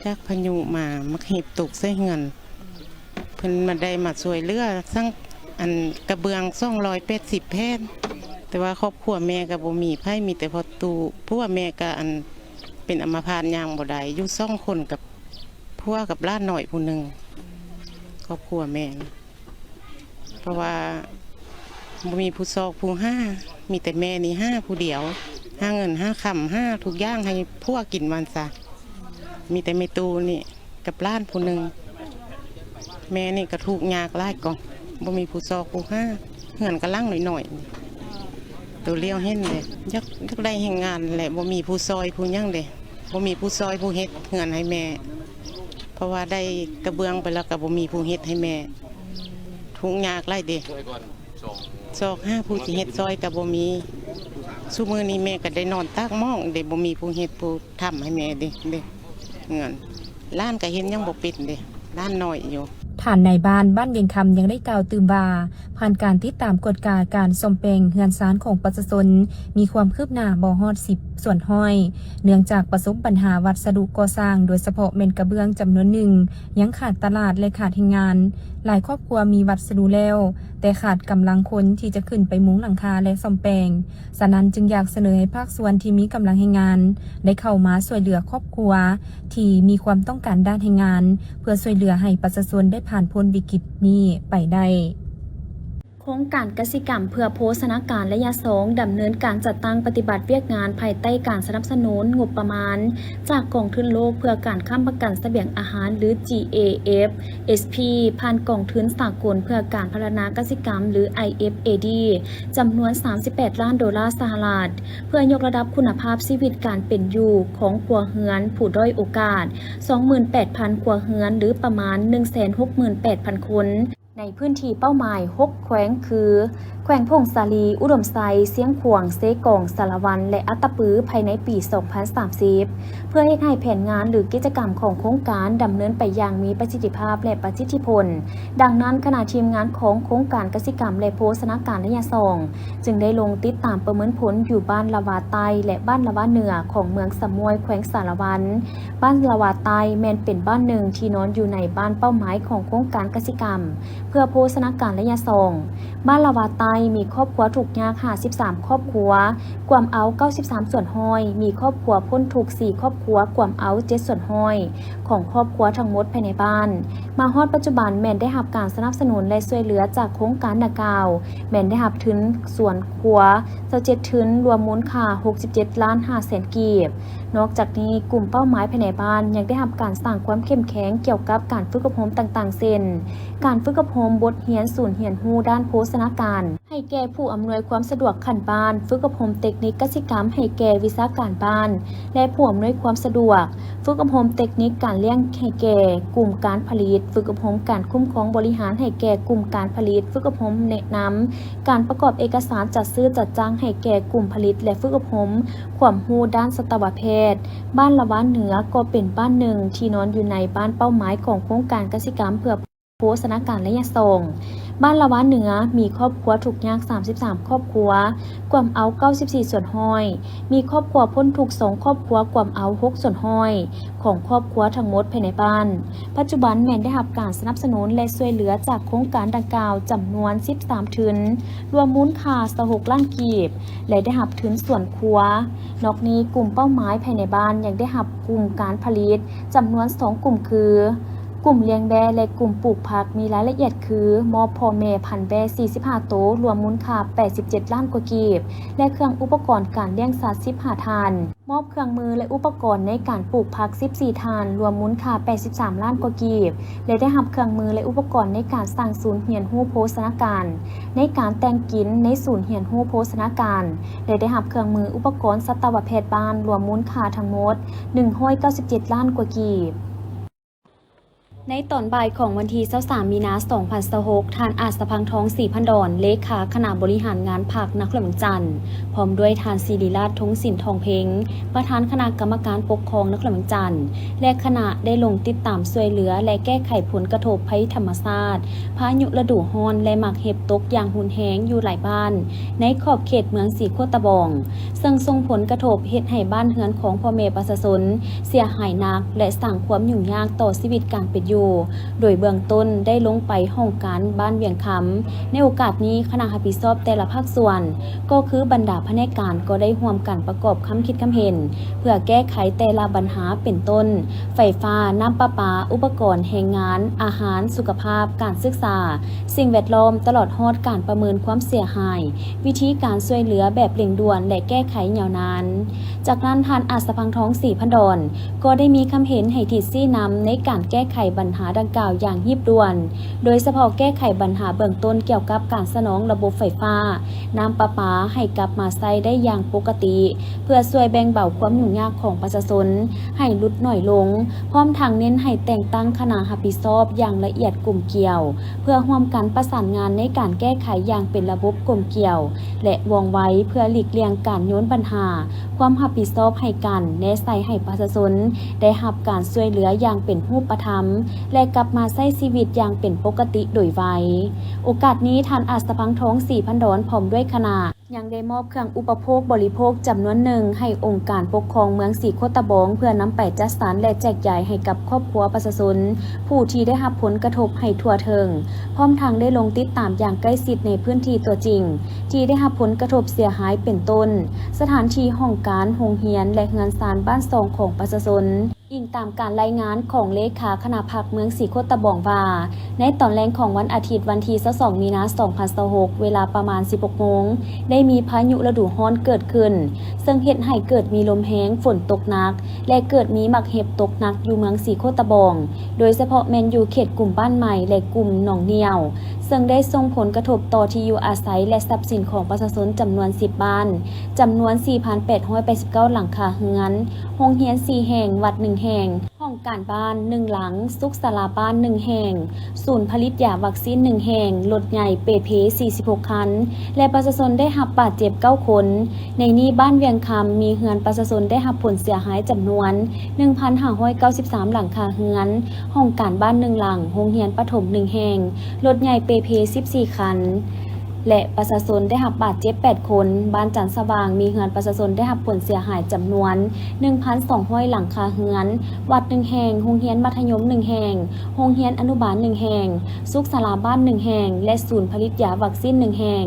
ຈາກພາຍຸມາ ໝາກເຫັບຕົກໃສ່ເຮືອນ, ເພິ່ນມາໄດ້ມາຊ່ວຍເຫຼືອ ສັງ ອັນ ກະເບື້ອງສອງຮ້ອຍແປດສິບແຜ່ນ, ແຕ່ວ່າຄອບຄົວແມ່ກໍບໍ່ມີໃຜ, ມີແຕ່ພໍ່ຕູ້. ຜົວແມ່ກໍ ອັນ ເປັນອຳມະພາດ ຍ່າງບໍ່ໄດ້, ຢູ່ສອງຄົນກັບຜົວກັບຫຼານນ້ອຍຜູ້ໜຶ່ງ, ຄອບຄົວແມ່ນ. ເພາະວ່າບໍ່ມີຜູ້ຊອກຜູ້ຫາ, ມີແຕ່ແມ່ນີ້ຫາຜູ້ດຽວ, ຫາເງິນຫາຄຳ, ຫາທຸກຢ່າງໃຫ້ຜົວກິນວ່າຊັ້ນຊະ. ມີແຕ່ແມ່ຕູ້ນີ້ກັບຫຼານຜູ້ໜຶ່ງ. ແມ່ນີ້ກໍທຸກຍາກຫຼາຍກໍ ບໍ່ມີຜູ້ຊອກຜູ້ຫາ, ເຮືອນກໍຫຼັງນ້ອຍໆ ໂຕຫຼຽວເຫັນເດ້. ຢາກ ຢາກໄດ້ແຮງງານແຫຼະ, ບໍ່ມີຜູ້ຊ່ອຍຜູ້ຫຍັງເດ້, ບໍ່ມີຜູ້ຊ່ອຍຜູ້ເຮັດເຮືອນໃຫ້ແມ່, ເພາະວ່າໄດ້ກະເບື້ອງໄປແລ້ວກໍບໍ່ມີຜູ້ເຮັດໃຫ້ແມ່. ທຸກຍາກຫຼາຍເດ້. ຊອກຫາຜູ້ຊິເຮັດຊ່ອຍກໍບໍ່ມີ. ຊຸມື້ນີ້ແມ່ກໍໄດ້ນອນຕາກໝອງເດ້ ບໍ່ມີຜູ້ເຮັດຜູ້ທຳໃຫ້ແມ່ເດ້ ເດ້ ເງິນ ຫຼານກໍເຮັດຫຍັງບໍ່ເປັນເດ້ ຫຼານນ້ອຍຢູ່. ທ່ານນາຍບ້ານບ້ານວຽງຄຳຍັງໄດ້ກ່າວຕື່ມວ່າ ຜ່ານການຕິດຕາມກວດກາການສ້ອມແປງເຮືອນຊານຂອງປະຊາຊົນ ມີຄວາມຄືບໜ້າບໍ່ຮອດສິບສ່ວນຮ້ອຍ ເນື່ອງຈາກປະສົບບັນຫາວັດສະດຸກໍ່ສ້າງ ໂດຍສະເພາະແມ່ນກະເບື້ອງຈຳນວນໜຶ່ງ ຍັງຂາດຕະຫຼາດ ແລະ ຂາດແຮງງານ. ຫຼາຍຄອບຄົວມີວັດສະດຸແລ້ວ ແຕ່ຂາດກຳລັງຄົນທີ່ຈະຂຶ້ນໄປມຸງຫຼັງຄາ ແລະ ສ້ອມແປງ. ສະນັ້ນຈຶ່ງຢາກສະເໜີໃຫ້ພາກສ່ວນທີ່ມີກຳລັງແຮງງານ ໄດ້ເຂົ້າມາຊ່ວຍເຫຼືອຄອບຄົວທີ່ມີຄວາມຕ້ອງການດ້ານແຮງງານ ເພື່ອຊ່ວຍເຫຼືອໃຫ້ປະຊາຊົນໄດ້ຜ່ານພົ້ນວິກິດນີ້ໄປໄດ້. ໂຄງການກະສິກຳເພື່ອໂພຊະນາການໄລຍະສອງ ດຳເນີນການຈັດຕັ້ງປະຕິບັດວຽກງານພາຍໃຕ້ການສະໜັບສະໜູນງົບປະມານຈາກກອງທຶນໂລກເພື່ອການຄ້ຳປະກັນສະບຽງອາຫານ ຫຼື GAFSP ຜ່ານກອງທຶນສາກົນເພື່ອການພັດທະນາກະສິກຳ ຫຼື IFAD ຈຳນວນສາມສິບແປດລ້ານໂດລາສະຫະລັດ ເພື່ອຍົກລະດັບຄຸນນະພາບຊີວິດການເປັນຢູ່ຂອງຄົວເຮືອນຜູ້ດ້ອຍໂອກາດ ສອງໝື່ນແປດພັນ ຄົວເຮືອນ ຫຼື ປະມານ ໜຶ່ງແສນຫົກໝື່ນແປດພັນຄົນ ໃນພື້ນທີ່ເປົ້າໝາຍຫົກແຂວງຄື ແຂວງຜົ້ງສາລີ, ອຸດົມໄຊ, ຊຽງຂວາງ, ເຊກອງ, ສາລະວັນ ແລະ ອັດຕະປື ພາຍໃນປີສອງພັນສາມສິບ ເພື່ອເຮັດໃຫ້ແຜນງານ ຫຼື ກິດຈະກຳຂອງໂຄງການດຳເນີນໄປຢ່າງມີປະສິດທິພາບ ແລະ ປະສິດທິຜົນ. ດັ່ງນັ້ນ, ຄະນະທີມງານຂອງໂຄງການກະສິກຳ ແລະ ໂພຊະນາການໄລຍະສອງ ຈຶ່ງໄດ້ລົງຕິດຕາມປະເມີນຜົນຢູ່ບ້ານລະວາໃຕ້ ແລະ ບ້ານລະວາເໜືອ ຂອງເມືອງສະໝ້ວຍ ແຂວງສາລະວັນ. ບ້ານລະວາໃຕ້ແມ່ນເປັນບ້ານໜຶ່ງທີ່ນອນຢູ່ໃນບ້ານເປົ້າໝາຍຂອງໂຄງການກະສິກຳ ເພື່ອໂພຊະນາການໄລຍະສອງ. ບ້ານລະວາໃຕ້ມີຄອບຄົວທຸກຍາກຫ້າສິບສາມຄອບຄົວ, ກວມເອົາເກົ້າສິບສາມສ່ວນຮ້ອຍ, ມີຄອບຄົວພົ້ນທຸກສີ່ຄອບຄົວ, ກວມເອົາເຈັດສ່ວນຮ້ອຍຂອງຄອບຄົວທັງໝົດພາຍໃນບ້ານ. ມາຮອດປັດຈຸບັນແມ່ນໄດ້ຮັບການສະໜັບສະໜູນ ແລະ ຊ່ວຍເຫຼືອຈາກໂຄງການດັ່ງກ່າວ ແມ່ນໄດ້ຮັບທຶນສວນຄົວຊາວເຈັດທຶນ, ລວມມູນຄ່າຫົກສິບເຈັດລ້ານຫ້າແສນກີບ. ນອກຈາກນີ້, ກຸ່ມເປົ້າໝາຍພາຍໃນບ້ານຍັງໄດ້ຮັບການສ້າງຄວາມເຂັ້ມແຂງກ່ຽວກັບການຝຶກອົບຮົມຕ່າງໆ ເຊັ່ນ ການຝຶກອົບຮົມບົດຮຽນສູນຮຽນຮູ້ດ້ານໂພຊະນາການໃຫ້ແກ່ຜູ້ອຳນວຍຄວາມສະດວກຂັ້ນບ້ານ, ຝຶກອົບຮົມເຕັກນິກກະສິກຳໃຫ້ແກ່ວິຊາການບ້ານ ແລະ ຜູ້ອຳນວຍຄວາມສະດວກ, ຝຶກອົບຮົມເຕັກນິກການລ້ຽງໃຫ້ແກ່ກຸ່ມການຜະລິດ, ຝຶກອົບຮົມການຄຸ້ມຄອງບໍລິຫານໃຫ້ແກ່ກຸ່ມການຜະລິດ, ຝຶກອົບຮົມແນະນຳການປະກອບເອກະສານຈັດຊື້ຈັດຈ້າງໃຫ້ແກ່ກຸ່ມຜະລິດ ແລະ ຝຶກອົບຮົມ ຄວາມຮູ້ດ້ານສັດຕະວະແພດ. ບ້ານລະວາເໜືອກໍເປັນບ້ານໜຶ່ງທີ່ນອນຢູ່ໃນບ້ານເປົ້າໝາຍຂອງໂຄງການກະສິກຳເພື່ອໂພຊະນາການໄລຍະສອງ. ບ້ານລະວາເໜືອມີຄອບຄົວທຸກຍາກສາມສິບສາມຄອບຄົວ, ກວມເອົາເກົ້າສິບສີ່ສ່ວນຮ້ອຍ, ມີຄອບຄົວພົ້ນທຸກສອງຄອບຄົວ, ກວມເອົາຫົກສ່ວນຮ້ອຍຂອງຄອບຄົວທັງໝົດພາຍໃນບ້ານ. ປັດຈຸບັນແມ່ນໄດ້ຮັບການສະໜັບສະໜູນ ແລະ ຊ່ວຍເຫຼືອຈາກໂຄງການດັ່ງກ່າວຈຳນວນສິບສາມທຶນ, ລວມມູນຄ່າຊາວຫົກລ້ານກີບ ແລະ ໄດ້ຮັບທຶນສວນຄົວ. ນອກນີ້, ກຸ່ມເປົ້າໝາຍພາຍໃນບ້ານຍັງໄດ້ຮັບກຸ່ມການຜະລິດຈຳນວນສອງກຸ່ມຄື ກຸ່ມລ້ຽງແບ້ ແລະ ກຸ່ມປູກຜັກ ມີລາຍລະອຽດຄື ມອບພໍ່ແມ່ພັນແບ້ສີ່ສິບຫ້າໂຕ, ລວມມູນຄ່າແປດສິບເຈັດລ້ານກວ່າກີບ ແລະ ເຄື່ອງອຸປະກອນການລ້ຽງສັດສິບຫ້າທ່ານ. ມອບເຄື່ອງມື ແລະ ອຸປະກອນໃນການປູກຜັກສິບສີ່ທ່ານ, ລວມມູນຄ່າແປດສິບສາມລ້ານກວ່າກີບ ແລະ ໄດ້ຮັບເຄື່ອງມື ແລະ ອຸປະກອນໃນການສ້າງສູນຮຽນຮູ້ໂພຊະນາການ, ໃນການແຕ່ງກິນໃນສູນຮຽນຮູ້ໂພຊະນາການ ແລະ ໄດ້ຮັບເຄື່ອງມືອຸປະກອນສັດຕະວະແພດບ້ານ, ລວມມູນຄ່າທັງໝົດໜຶ່ງຮ້ອຍເກົ້າສິບເຈັດລ້ານກວ່າກີບ. ໃນຕອນບ່າຍຂອງວັນທີຊາວສາມມີນາສອງພັນຊາວຫົກ, ທ່ານ ອາດສະພັງທອງ ສີພັນດອນ ເລຂາຄະນະບໍລິຫານງານພັກນະຄອນຫຼວງວຽງຈັນ ພ້ອມດ້ວຍທ່ານ ສິລິລາດ ທົງສິນທອງເພັງ ປະທານຄະນະກຳມະການປົກຄອງນະຄອນຫຼວງວຽງຈັນ ແລະ ຄະນະໄດ້ລົງຕິດຕາມຊ່ວຍເຫຼືອ ແລະ ແກ້ໄຂຜົນກະທົບໄພທຳມະຊາດ, ພາຍຸລະດູຮ້ອນ ແລະ ໝາກເຫັບຕົກຢ່າງຮຸນແຮງຢູ່ຫຼາຍບ້ານໃນຂອບເຂດເມືອງສີໂຄດຕະບອງ, ເຊິ່ງສົ່ງຜົນກະທົບເຮັດໃຫ້ບ້ານເຮືອນຂອງພໍ່ແມ່ປະຊາຊົນເສຍຫາຍໜັກ ແລະ ສ້າງຄວາມຫຍຸ້ງຍາກຕໍ່ຊີວິດການເປັນຢູ່. ໂດຍເບື້ອງຕົ້ນໄດ້ລົງໄປຫ້ອງການບ້ານວຽງຄຳ. ໃນໂອກາດນີ້, ຄະນະຮັບຜິດຊອບແຕ່ລະພາກສ່ວນ ກໍຄືບັນດາພະແນກການ ກໍໄດ້ຮ່ວມກັນປະກອບຄຳຄິດຄຳເຫັນ ເພື່ອແກ້ໄຂແຕ່ລະບັນຫາເປັນຕົ້ນ ໄຟຟ້າ, ນ້ຳປະປາ, ອຸປະກອນ, ແຮງງານ, ອາຫານ, ສຸຂະພາບ, ການສຶກສາ, ສິ່ງແວດລ້ອມ ຕະຫຼອດຮອດການປະເມີນຄວາມເສຍຫາຍ, ວິທີການຊ່ວຍເຫຼືອແບບເລັ່ງດ່ວນ ແລະ ແກ້ໄຂຍາວນານ. ຈາກນັ້ນ, ທ່ານ ອາດສະພັງທອງ ສີພັນດອນ ກໍໄດ້ມີຄຳເຫັນໃຫ້ທິດຊີ້ນຳໃນການແກ້ໄຂບັນ ບັນຫາດັ່ງກ່າວຢ່າງຮີບດ່ວນ, ໂດຍສະເພາະແກ້ໄຂບັນຫາເບື້ອງຕົ້ນກ່ຽວກັບການສະໜອງລະບົບໄຟຟ້າ, ນ້ຳປະປາໃຫ້ກັບມາໃຊ້ໄດ້ຢ່າງປົກກະຕິ, ເພື່ອຊ່ວຍແບ່ງເບົາຄວາມຫຍຸ້ງຍາກຂອງປະຊາຊົນໃຫ້ຫຼຸດໜ້ອຍລົງ, ພ້ອມທັງເນັ້ນໃຫ້ແຕ່ງຕັ້ງຄະນະຮັບຜິດຊອບຢ່າງລະອຽດກົມກຽວ, ເພື່ອຮ່ວມກັນປະສານງານໃນການແກ້ໄຂຢ່າງເປັນລະບົບກົມກຽວ ແລະ ວ່ອງໄວ, ເພື່ອຫຼີກລ່ຽງການໂຍນບັນຫາຄວາມຮັບຜິດຊອບໃຫ້ກັນ, ແນໃສ່ໃຫ້ປະຊາຊົນໄດ້ຮັບການຊ່ວຍເຫຼືອຢ່າງເປັນຮູບປະທຳ ແລະ ກັບມາໃຊ້ຊີວິດຢ່າງເປັນປົກກະຕິໂດຍໄວ. ໂອກາດນີ້, ທ່ານ ອາດສະພັງທອງ ສີພັນດອນ ພ້ອມດ້ວຍຄະນະ ຍັງໄດ້ມອບເຄື່ອງອຸປະໂພກບໍລິໂພກຈຳນວນໜຶ່ງໃຫ້ອົງການປົກຄອງເມືອງສີໂຄດຕະບອງ ເພື່ອນຳໄປຈັດສັນ ແລະ ແຈກຢາຍໃຫ້ກັບຄອບຄົວປະຊາຊົນຜູ້ທີ່ໄດ້ຮັບຜົນກະທົບໃຫ້ທົ່ວເຖິງ, ພ້ອມທັງໄດ້ລົງຕິດຕາມຢ່າງໃກ້ຊິດໃນພື້ນທີ່ຕົວຈິງ ທີ່ໄດ້ຮັບຜົນກະທົບເສຍຫາຍ ເປັນຕົ້ນ ສະຖານທີ່ຫ້ອງການ, ໂຮງຮຽນ ແລະ ເຮືອນຊານບ້ານຊ່ອງຂອງປະຊາຊົນ. ອີງຕາມການລາຍງານຂອງເລຂາຄະນະພັກເມືອງສີໂຄດຕະບອງວ່າ, ໃນຕອນແລງຂອງວັນອາທິດ ວັນທີຊາວສອງ ມີນາ ສອງພັນຊາວຫົກ ເວລາປະມານ ສິບຫົກໂມງ ໄດ້ມີພາຍຸລະດູຮ້ອນເກີດຂຶ້ນ, ເຊິ່ງເຮັດໃຫ້ເກີດມີລົມແຮງ, ຝົນຕົກໜັກ ແລະ ເກີດມີໝາກເຫັບຕົກໜັກຢູ່ເມືອງສີໂຄດຕະບອງ, ໂດຍສະເພາະແມ່ນຢູ່ເຂດກຸ່ມບ້ານໃໝ່ ແລະ ກຸ່ມໜອງໜ້ຽວ, ເຊິ່ງໄດ້ສົ່ງຜົນກະທົບຕໍ່ທີ່ຢູ່ອາໄສ ແລະ ຊັບສິນຂອງປະຊາຊົນຈຳນວນສິບບ້ານ, ຈຳນວນສີ່ພັນແປດຮ້ອຍແປດສິບເກົ້າຫຼັງຄາເຮືອນ, ໂຮງຮຽນສີ່ແຫ່ງ, ວັດໜຶ່ງແຫ່ງ, ຫ້ອງການບ້ານໜຶ່ງຫຼັງ, ສຸກສາລາບ້ານໜຶ່ງແຫ່ງ, ສູນຜະລິດຢາວັກຊີນໜຶ່ງແຫ່ງ, ລົດໃຫຍ່ເປເພສີ່ສິບຫົກຄັນ ແລະ ປະຊາຊົນໄດ້ຮັບບາດເຈັບເກົ້າຄົນ. ໃນນີ້ບ້ານວຽງຄຳມີເຮືອນປະຊາຊົນໄດ້ຮັບຜົນເສຍຫາຍຈຳນວນໜຶ່ງພັນຫ້າຮ້ອຍເກົ້າສິບສາມຫຼັງຄາເຮືອນ, ຫ້ອງການບ້ານໜຶ່ງຫຼັງ, ໂຮງຮຽນປະຖົມໜຶ່ງແຫ່ງ, ລົດໃຫຍ່ເປເພສິບສີ່ຄັນ ແລະ ປະຊາຊົນໄດ້ຮັບບາດເຈັບແປດຄົນ. ບ້ານຈັນສະຫວ່າງ ມີເຮືອນປະຊາຊົນໄດ້ຮັບຜົນເສຍຫາຍຈຳນວນໜຶ່ງພັນສອງຮ້ອຍຫຼັງຄາເຮືອນ, ວັດໜຶ່ງແຫ່ງ, ໂຮງຮຽນມັດທະຍົມໜຶ່ງແຫ່ງ, ໂຮງຮຽນອະນຸບານໜຶ່ງແຫ່ງ, ສຸກສາລາບ້ານໜຶ່ງແຫ່ງ ແລະ ສູນຜະລິດຢາວັກຊີນໜຶ່ງແຫ່ງ.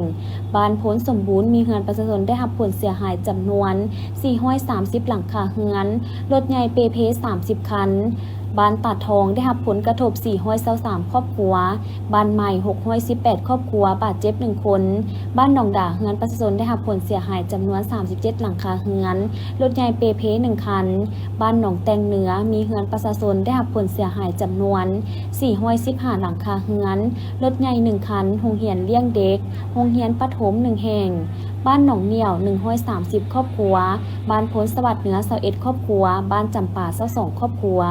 ບ້ານໂພນສົມບູນ ມີເຮືອນປະຊາຊົນໄດ້ຮັບຜົນເສຍຫາຍຈຳນວນສີ່ຮ້ອຍສາມສິບຫຼັງຄາເຮືອນ, ລົດໃຫຍ່ເປເພສາມສິບຄັນ. ບ້ານຕາດທອງໄດ້ຮັບຜົນກະທົບສີ່ຮ້ອຍຊາວສາມຄອບຄົວ, ບ້ານໃໝ່ຫົກຮ້ອຍສິບແປດຄອບຄົວ, ບາດເຈັບໜຶ່ງຄົນ. ບ້ານໜອງດາ ເຮືອນປະຊາຊົນໄດ້ຮັບຜົນເສຍຫາຍຈຳນວນສາມສິບເຈັດຫຼັງຄາເຮືອນ, ລົດໃຫຍ່ເປເພໜຶ່ງຄັນ. ບ້ານໜອງແຕ່ງເໜືອ ມີເຮືອນປະຊາຊົນໄດ້ຮັບຜົນເສຍຫາຍຈຳນວນສີ່ຮ້ອຍສິບຫ້າຫຼັງຄາເຮືອນ, ລົດໃຫຍ່ໜຶ່ງຄັນ, ໂຮງຮຽນລ້ຽງເດັກ, ໂຮງຮຽນປະຖົມໜຶ່ງແຫ່ງ. ບ້ານໜອງໜ້ຽວໜຶ່ງຮ້ອຍສາມສິບຄອບຄົວ, ບ້ານໂພນສະຫວັດເໜືອຊາວເອັດຄອບຄົວ, ບ້ານຈຳປາຊາວສອງຄອບຄົວ.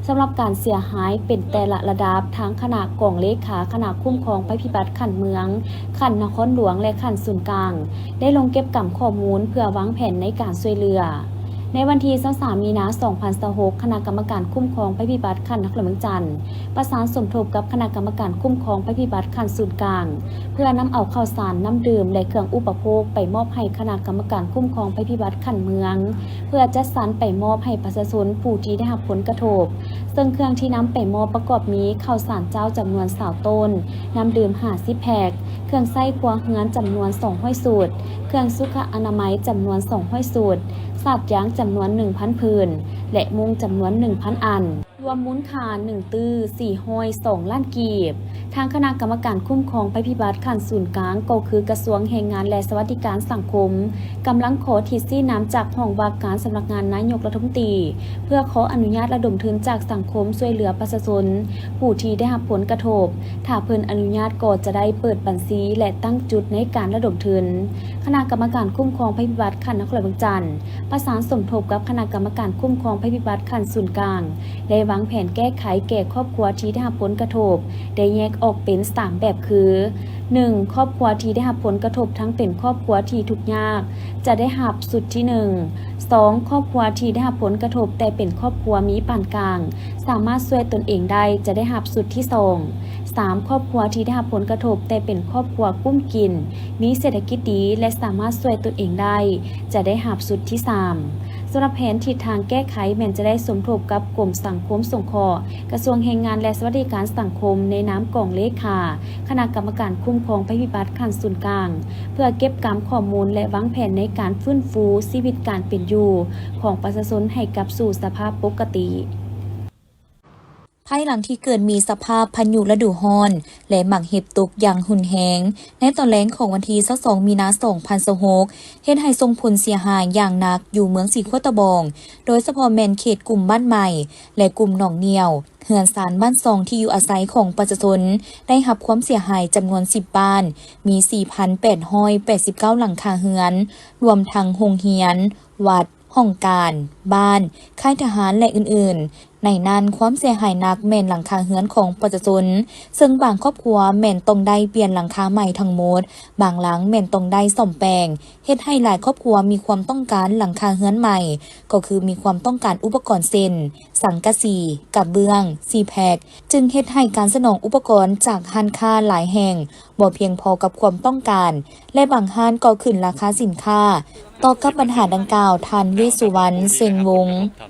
ສຳລັບການເສຍຫາຍເປັນແຕ່ລະລະດັບ, ທາງຄະນະກອງເລຂາຄະນະຄຸ້ມຄອງໄພພິບັດຂັ້ນເມືອງ, ຂັ້ນນະຄອນຫຼວງ ແລະ ຂັ້ນສູນກາງ ໄດ້ລົງເກັບກຳຂໍ້ມູນເພື່ອວາງແຜນໃນການຊ່ວຍເຫຼືອ. ໃນວັນທີຊາວສາມ ມີນາ ສອງພັນຊາວຫົກ, ຄະນະກຳມະການຄຸ້ມຄອງໄພພິບັດຂັ້ນນະຄອນຫຼວງວຽງຈັນ ປະສານສົມທົບກັບຄະນະກຳມະການຄຸ້ມຄອງໄພພິບັດຂັ້ນສູນກາງ ເພື່ອນຳເອົາເຂົ້າສານ, ນ້ຳດື່ມ ແລະ ເຄື່ອງອຸປະໂພກໄປມອບໃຫ້ຄະນະກຳມະການຄຸ້ມຄອງໄພພິບັດຂັ້ນເມືອງ ເພື່ອຈັດສັນໄປມອບໃຫ້ປະຊາຊົນຜູ້ທີ່ໄດ້ຮັບຜົນກະທົບ, ເຊິ່ງເຄື່ອງທີ່ນຳໄປມອບປະກອບມີ ເຂົ້າສານເຈົ້າຈຳນວນຊາວໂຕນ, ນ້ຳດື່ມຫ້າສິບແພັກ, ເຄື່ອງໃຊ້ຄົວເຮືອນຈຳນວນສອງຮ້ອຍຊຸດ, ເຄື່ອງສຸຂະອະນາໄມຈຳນວນສອງຮ້ອຍຊຸດ, ສາດຢາງຈຳນວນໜຶ່ງພັນຜືນ ແລະ ມຸ້ງຈຳນວນໜຶ່ງພັນອັນ. ລວມມູນຄ່າໜຶ່ງຕື້ສີ່ຮ້ອຍສອງລ້ານກີບ. ທາງຄະນະກຳມະການຄຸ້ມຄອງໄພພິບັດຂັ້ນສູນກາງ ກໍຄືກະຊວງແຮງງານ ແລະ ສະຫວັດດີການສັງຄົມ ກຳລັງຂໍທິດຊີ້ນຳຈາກຫ້ອງວ່າການສຳນັກງານນາຍົກລັດຖະມົນຕີ ເພື່ອຂໍອະນຸຍາດລະດົມທຶນຈາກສັງຄົມຊ່ວຍເຫຼືອປະຊາຊົນຜູ້ທີ່ໄດ້ຮັບຜົນກະທົບ. ຖ້າເພິ່ນອະນຸຍາດກໍຈະໄດ້ເປີດບັນຊີ ແລະ ຕັ້ງຈຸດໃນການລະດົມທຶນ. ຄະນະກຳມະການຄຸ້ມຄອງໄພພິບັດຂັ້ນນະຄອນຫຼວງວຽງຈັນ ປະສານສົມທົບກັບຄະນະກຳມະການຄຸ້ມຄອງໄພພິບັດຂັ້ນສູນກາງ ໄດ້ວາງແຜນແກ້ໄຂແກ່ຄອບຄົວທີ່ໄດ້ຮັບຜົນກະທົບ ໄດ້ແຍກອອກເປັນສາມແບບຄື, ໜຶ່ງ ຄອບຄົວທີ່ໄດ້ຮັບຜົນກະທົບທັງເປັນຄອບຄົວທີ່ທຸກຍາກ ຈະໄດ້ຮັບຊຸດທີໜຶ່ງ, ສອງ ຄອບຄົວທີ່ໄດ້ຮັບຜົນກະທົບແຕ່ເປັນຄອບຄົວມີປານກາງ ສາມາດຊ່ວຍຕົນເອງໄດ້ ຈະໄດ້ຮັບຊຸດທີສອງ, ສາມ ຄອບຄົວທີ່ໄດ້ຮັບຜົນກະທົບແຕ່ເປັນຄອບຄົວກຸ້ມກິນ, ມີເສດຖະກິດດີ ແລະ ສາມາດຊ່ວຍຕົນເອງໄດ້ ຈະໄດ້ຮັບຊຸດທີສາມ. ສຳລັບແຜນທິດທາງແກ້ໄຂແມ່ນຈະໄດ້ສົມທົບກັບກົມສັງຄົມສົງເຄາະ, ກະຊວງແຮງງານ ແລະ ສະຫວັດດີການສັງຄົມ ໃນນາມກອງເລຂາຄະນະກຳມະການຄຸ້ມຄອງໄພພິບັດຂັ້ນສູນກາງ ເພື່ອເກັບກຳຂໍ້ມູນ ແລະ ວາງແຜນໃນການຟື້ນຟູຊີວິດການເປັນຢູ່ຂອງປະຊາຊົນໃຫ້ກັບສູ່ສະພາບປົກກະຕິ. ພາຍຫຼັງທີ່ເກີດມີສະພາບພາຍຸລະດູຮ້ອນ ແລະ ໝາກເຫັບຕົກຢ່າງຮຸນແຮງ ໃນຕອນແລງຂອງວັນທີຊາວສອງ ມີນາ ສອງພັນຊາວຫົກ ເຮັດໃຫ້ສົ່ງຜົນເສຍຫາຍຢ່າງໜັກຢູ່ເມືອງສີໂຄດຕະບອງ, ໂດຍສະເພາະແມ່ນເຂດກຸ່ມບ້ານໃໝ່ ແລະ ກຸ່ມໜອງໜ້ຽວ, ເຮືອນຊານບ້ານຊ່ອງທີ່ຢູ່ອາໄສຂອງປະຊາຊົນໄດ້ຮັບຄວາມເສຍຫາຍຈຳນວນສິບບ້ານ, ມີສີ່ພັນແປດຮ້ອຍແປດສິບເກົ້າຫຼັງຄາເຮືອນ, ລວມທັງໂຮງຮຽນ, ວັດ, ຫ້ອງການ, ບ້ານ, ຄ້າຍທະຫານ ແລະ ອື່ນໆ. ໃນນັ້ນ, ຄວາມເສຍຫາຍໜັກແມ່ນຫຼັງຄາເຮືອນຂອງປະຊາຊົນ, ເຊິ່ງບາງຄອບຄົວແມ່ນຕ້ອງໄດ້ປ່ຽນຫຼັງຄາໃໝ່ທັງໝົດ, ບາງຫຼັງແມ່ນຕ້ອງໄດ້ສ້ອມແປງ, ເຮັດໃຫ້ຫຼາຍຄອບຄົວມີຄວາມຕ້ອງການຫຼັງຄາເຮືອນໃໝ່, ກໍຄືມີຄວາມຕ້ອງການອຸປະກອນເຊັ່ນ ສັງກະສີ, ກະເບື້ອງ, ຊີແພັກ, ຈຶ່ງເຮັດໃຫ້ການສະໜອງອຸປະກອນຈາກຮ້ານຄ້າຫຼາຍແຫ່ງບໍ່ພຽງພໍກັບຄວາມຕ້ອງການ ແລະ ບາງຮ້ານກໍຂຶ້ນລາຄາສິນຄ້າ. ຕໍ່ກັບບັນຫາດັ່ງກ່າວ, ທ່ານ ເວດສຸວັນ ເຊັງວົງ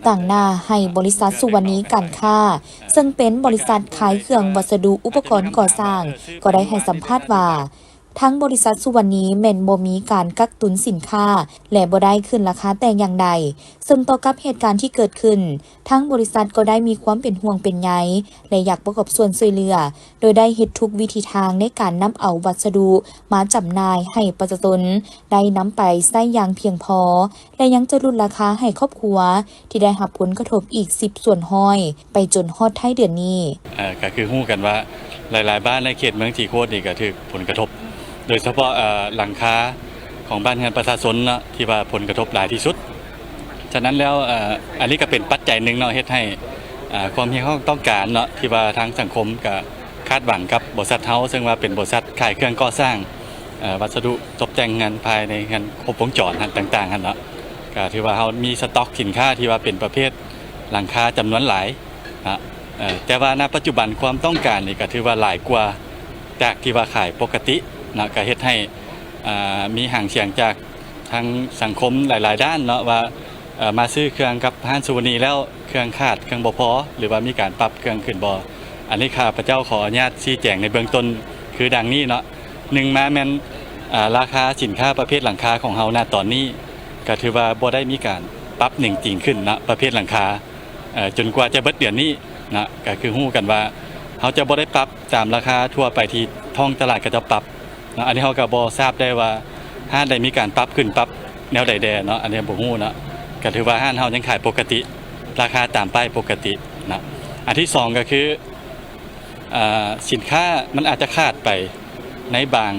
ຕາງໜ້າໃຫ້ບໍລິສັດສຸວັນນີການຄ້າ ເຊິ່ງເປັນບໍລິສັດຂາຍເຄື່ອງວັດສະດຸອຸປະກອນກໍ່ສ້າງ ກໍໄດ້ໃຫ້ສຳພາດວ່າ ທາງບໍລິສັດສຸວັນນີແມ່ນບໍ່ມີການກັກຕຸນສິນຄ້າ ແລະ ບໍ່ໄດ້ຂຶ້ນລາຄາແຕ່ຢ່າງໃດ. ເຊິ່ງຕໍ່ກັບເຫດການທີ່ເກີດຂຶ້ນ, ທາງບໍລິສັດກໍໄດ້ມີຄວາມເປັນຫ່ວງເປັນໃຍ ແລະ ຢາກປະກອບສ່ວນຊ່ວຍເຫຼືອ, ໂດຍໄດ້ເຮັດທຸກວິທີທາງໃນການນຳເອົາວັດສະດຸມາຈຳໜ່າຍໃຫ້ປະຊາຊົນໄດ້ນຳໄປໃຊ້ຢ່າງພຽງພໍ ແລະ ຍັງຈະຫຼຸດລາຄາໃຫ້ຄອບຄົວທີ່ໄດ້ຮັບຜົນກະທົບອີກສິບສ່ວນຮ້ອຍ ໄປຈົນຮອດທ້າຍເດືອນນີ້. ເອີ ກໍຄືຮູ້ກັນວ່າຫຼາຍໆບ້ານໃນເຂດເມືອງສີໂຄດນີ້ກໍຖືກຜົນກະທົບ ໂດຍສະເພາະ ເອີ ຫຼັງຄາຂອງບ້ານເຮືອນປະຊາຊົນເນາະ ທີ່ວ່າຜົນກະທົບຫຼາຍທີ່ສຸດ. ສະນັ້ນແລ້ວ ເອີ ອັນນີ້ກໍເປັນປັດໄຈໜຶ່ງເນາະ ເຮັດໃຫ້ ເອີ ຄວາມຮຽກຮ້ອງຕ້ອງການເນາະ ທີ່ວ່າທາງສັງຄົມກໍຄາດຫວັງກັບບໍລິສັດເຮົາ ເຊິ່ງວ່າເປັນບໍລິສັດຂາຍເຄື່ອງກໍ່ສ້າງ ເອີ ວັດສະດຸຕົບແຕ່ງເຮືອນພາຍໃນເຮືອນຄົບວົງຈອນຫັ້ນ ຕ່າງໆຫັ້ນເນາະ ກໍຖືວ່າເຮົາມີສະຕັອກສິນຄ້າທີ່ວ່າເປັນປະເພດຫຼັງຄາຈຳນວນຫຼາຍ ນະ ເອີ ແຕ່ວ່ານະປັດຈຸບັນຄວາມຕ້ອງການນີ້ກໍຖືວ່າຫຼາຍກວ່າຈາກທີ່ວ່າຂາຍປົກກະຕິນະ ກໍເຮັດໃຫ້ ເອີ ມີຫາງສຽງຈາກທາງສັງຄົມຫຼາຍໆດ້ານເນາະ ວ່າ ເອີ ມາຊື້ເຄື່ອງກັບຮ້ານສຸວັນນີແລ້ວ ເຄື່ອງຂາດ ເຄື່ອງບໍ່ພໍ ຫຼືວ່າມີການປັບເຄື່ອງຂຶ້ນບໍ່? ອັນນີ້ຂ້າພະເຈົ້າຂໍອະນຸຍາດຊີ້ແຈງໃນເບື້ອງຕົ້ນຄືດັ່ງນີ້ເນາະ. ໜຶ່ງມາແມ່ນ ເອີ ລາຄາສິນຄ້າປະເພດຫຼັງຄາຂອງເຮົານະຕອນນີ້ ກໍຖືວ່າບໍ່ໄດ້ມີການປັບໜິງຕີງຂຶ້ນນະ ປະເພດຫຼັງຄາ ເອີ ຈົນກວ່າຈະເບິດເດືອນນີ້ນະ ກໍຄືຮູ້ກັນວ່າເຮົາຈະບໍ່ໄດ້ປັບຕາມລາຄາທົ່ວໄປທີ່ທ້ອງຕະຫຼາດເຂົາເຈົ້າປັບນະ. ອັນນີ້ເຮົາກໍບໍ່ຊາບໄດ້ວ່າຮ້ານໃດມີການປັບຂຶ້ນປັບແນວໃດແດ່ເນາະ ອັນນີ້ບໍ່ຮູ້ເນາະ. ກໍຖືວ່າຮ້ານເຮົາຍັງຂາຍປົກກະຕິ ລາຄາຕາມປ້າຍປົກກະຕິນະ. ອັນທີສອງກໍຄື ເອີ ສິນຄ້າມັນອາດຈະຂາດໄປໃນບາງ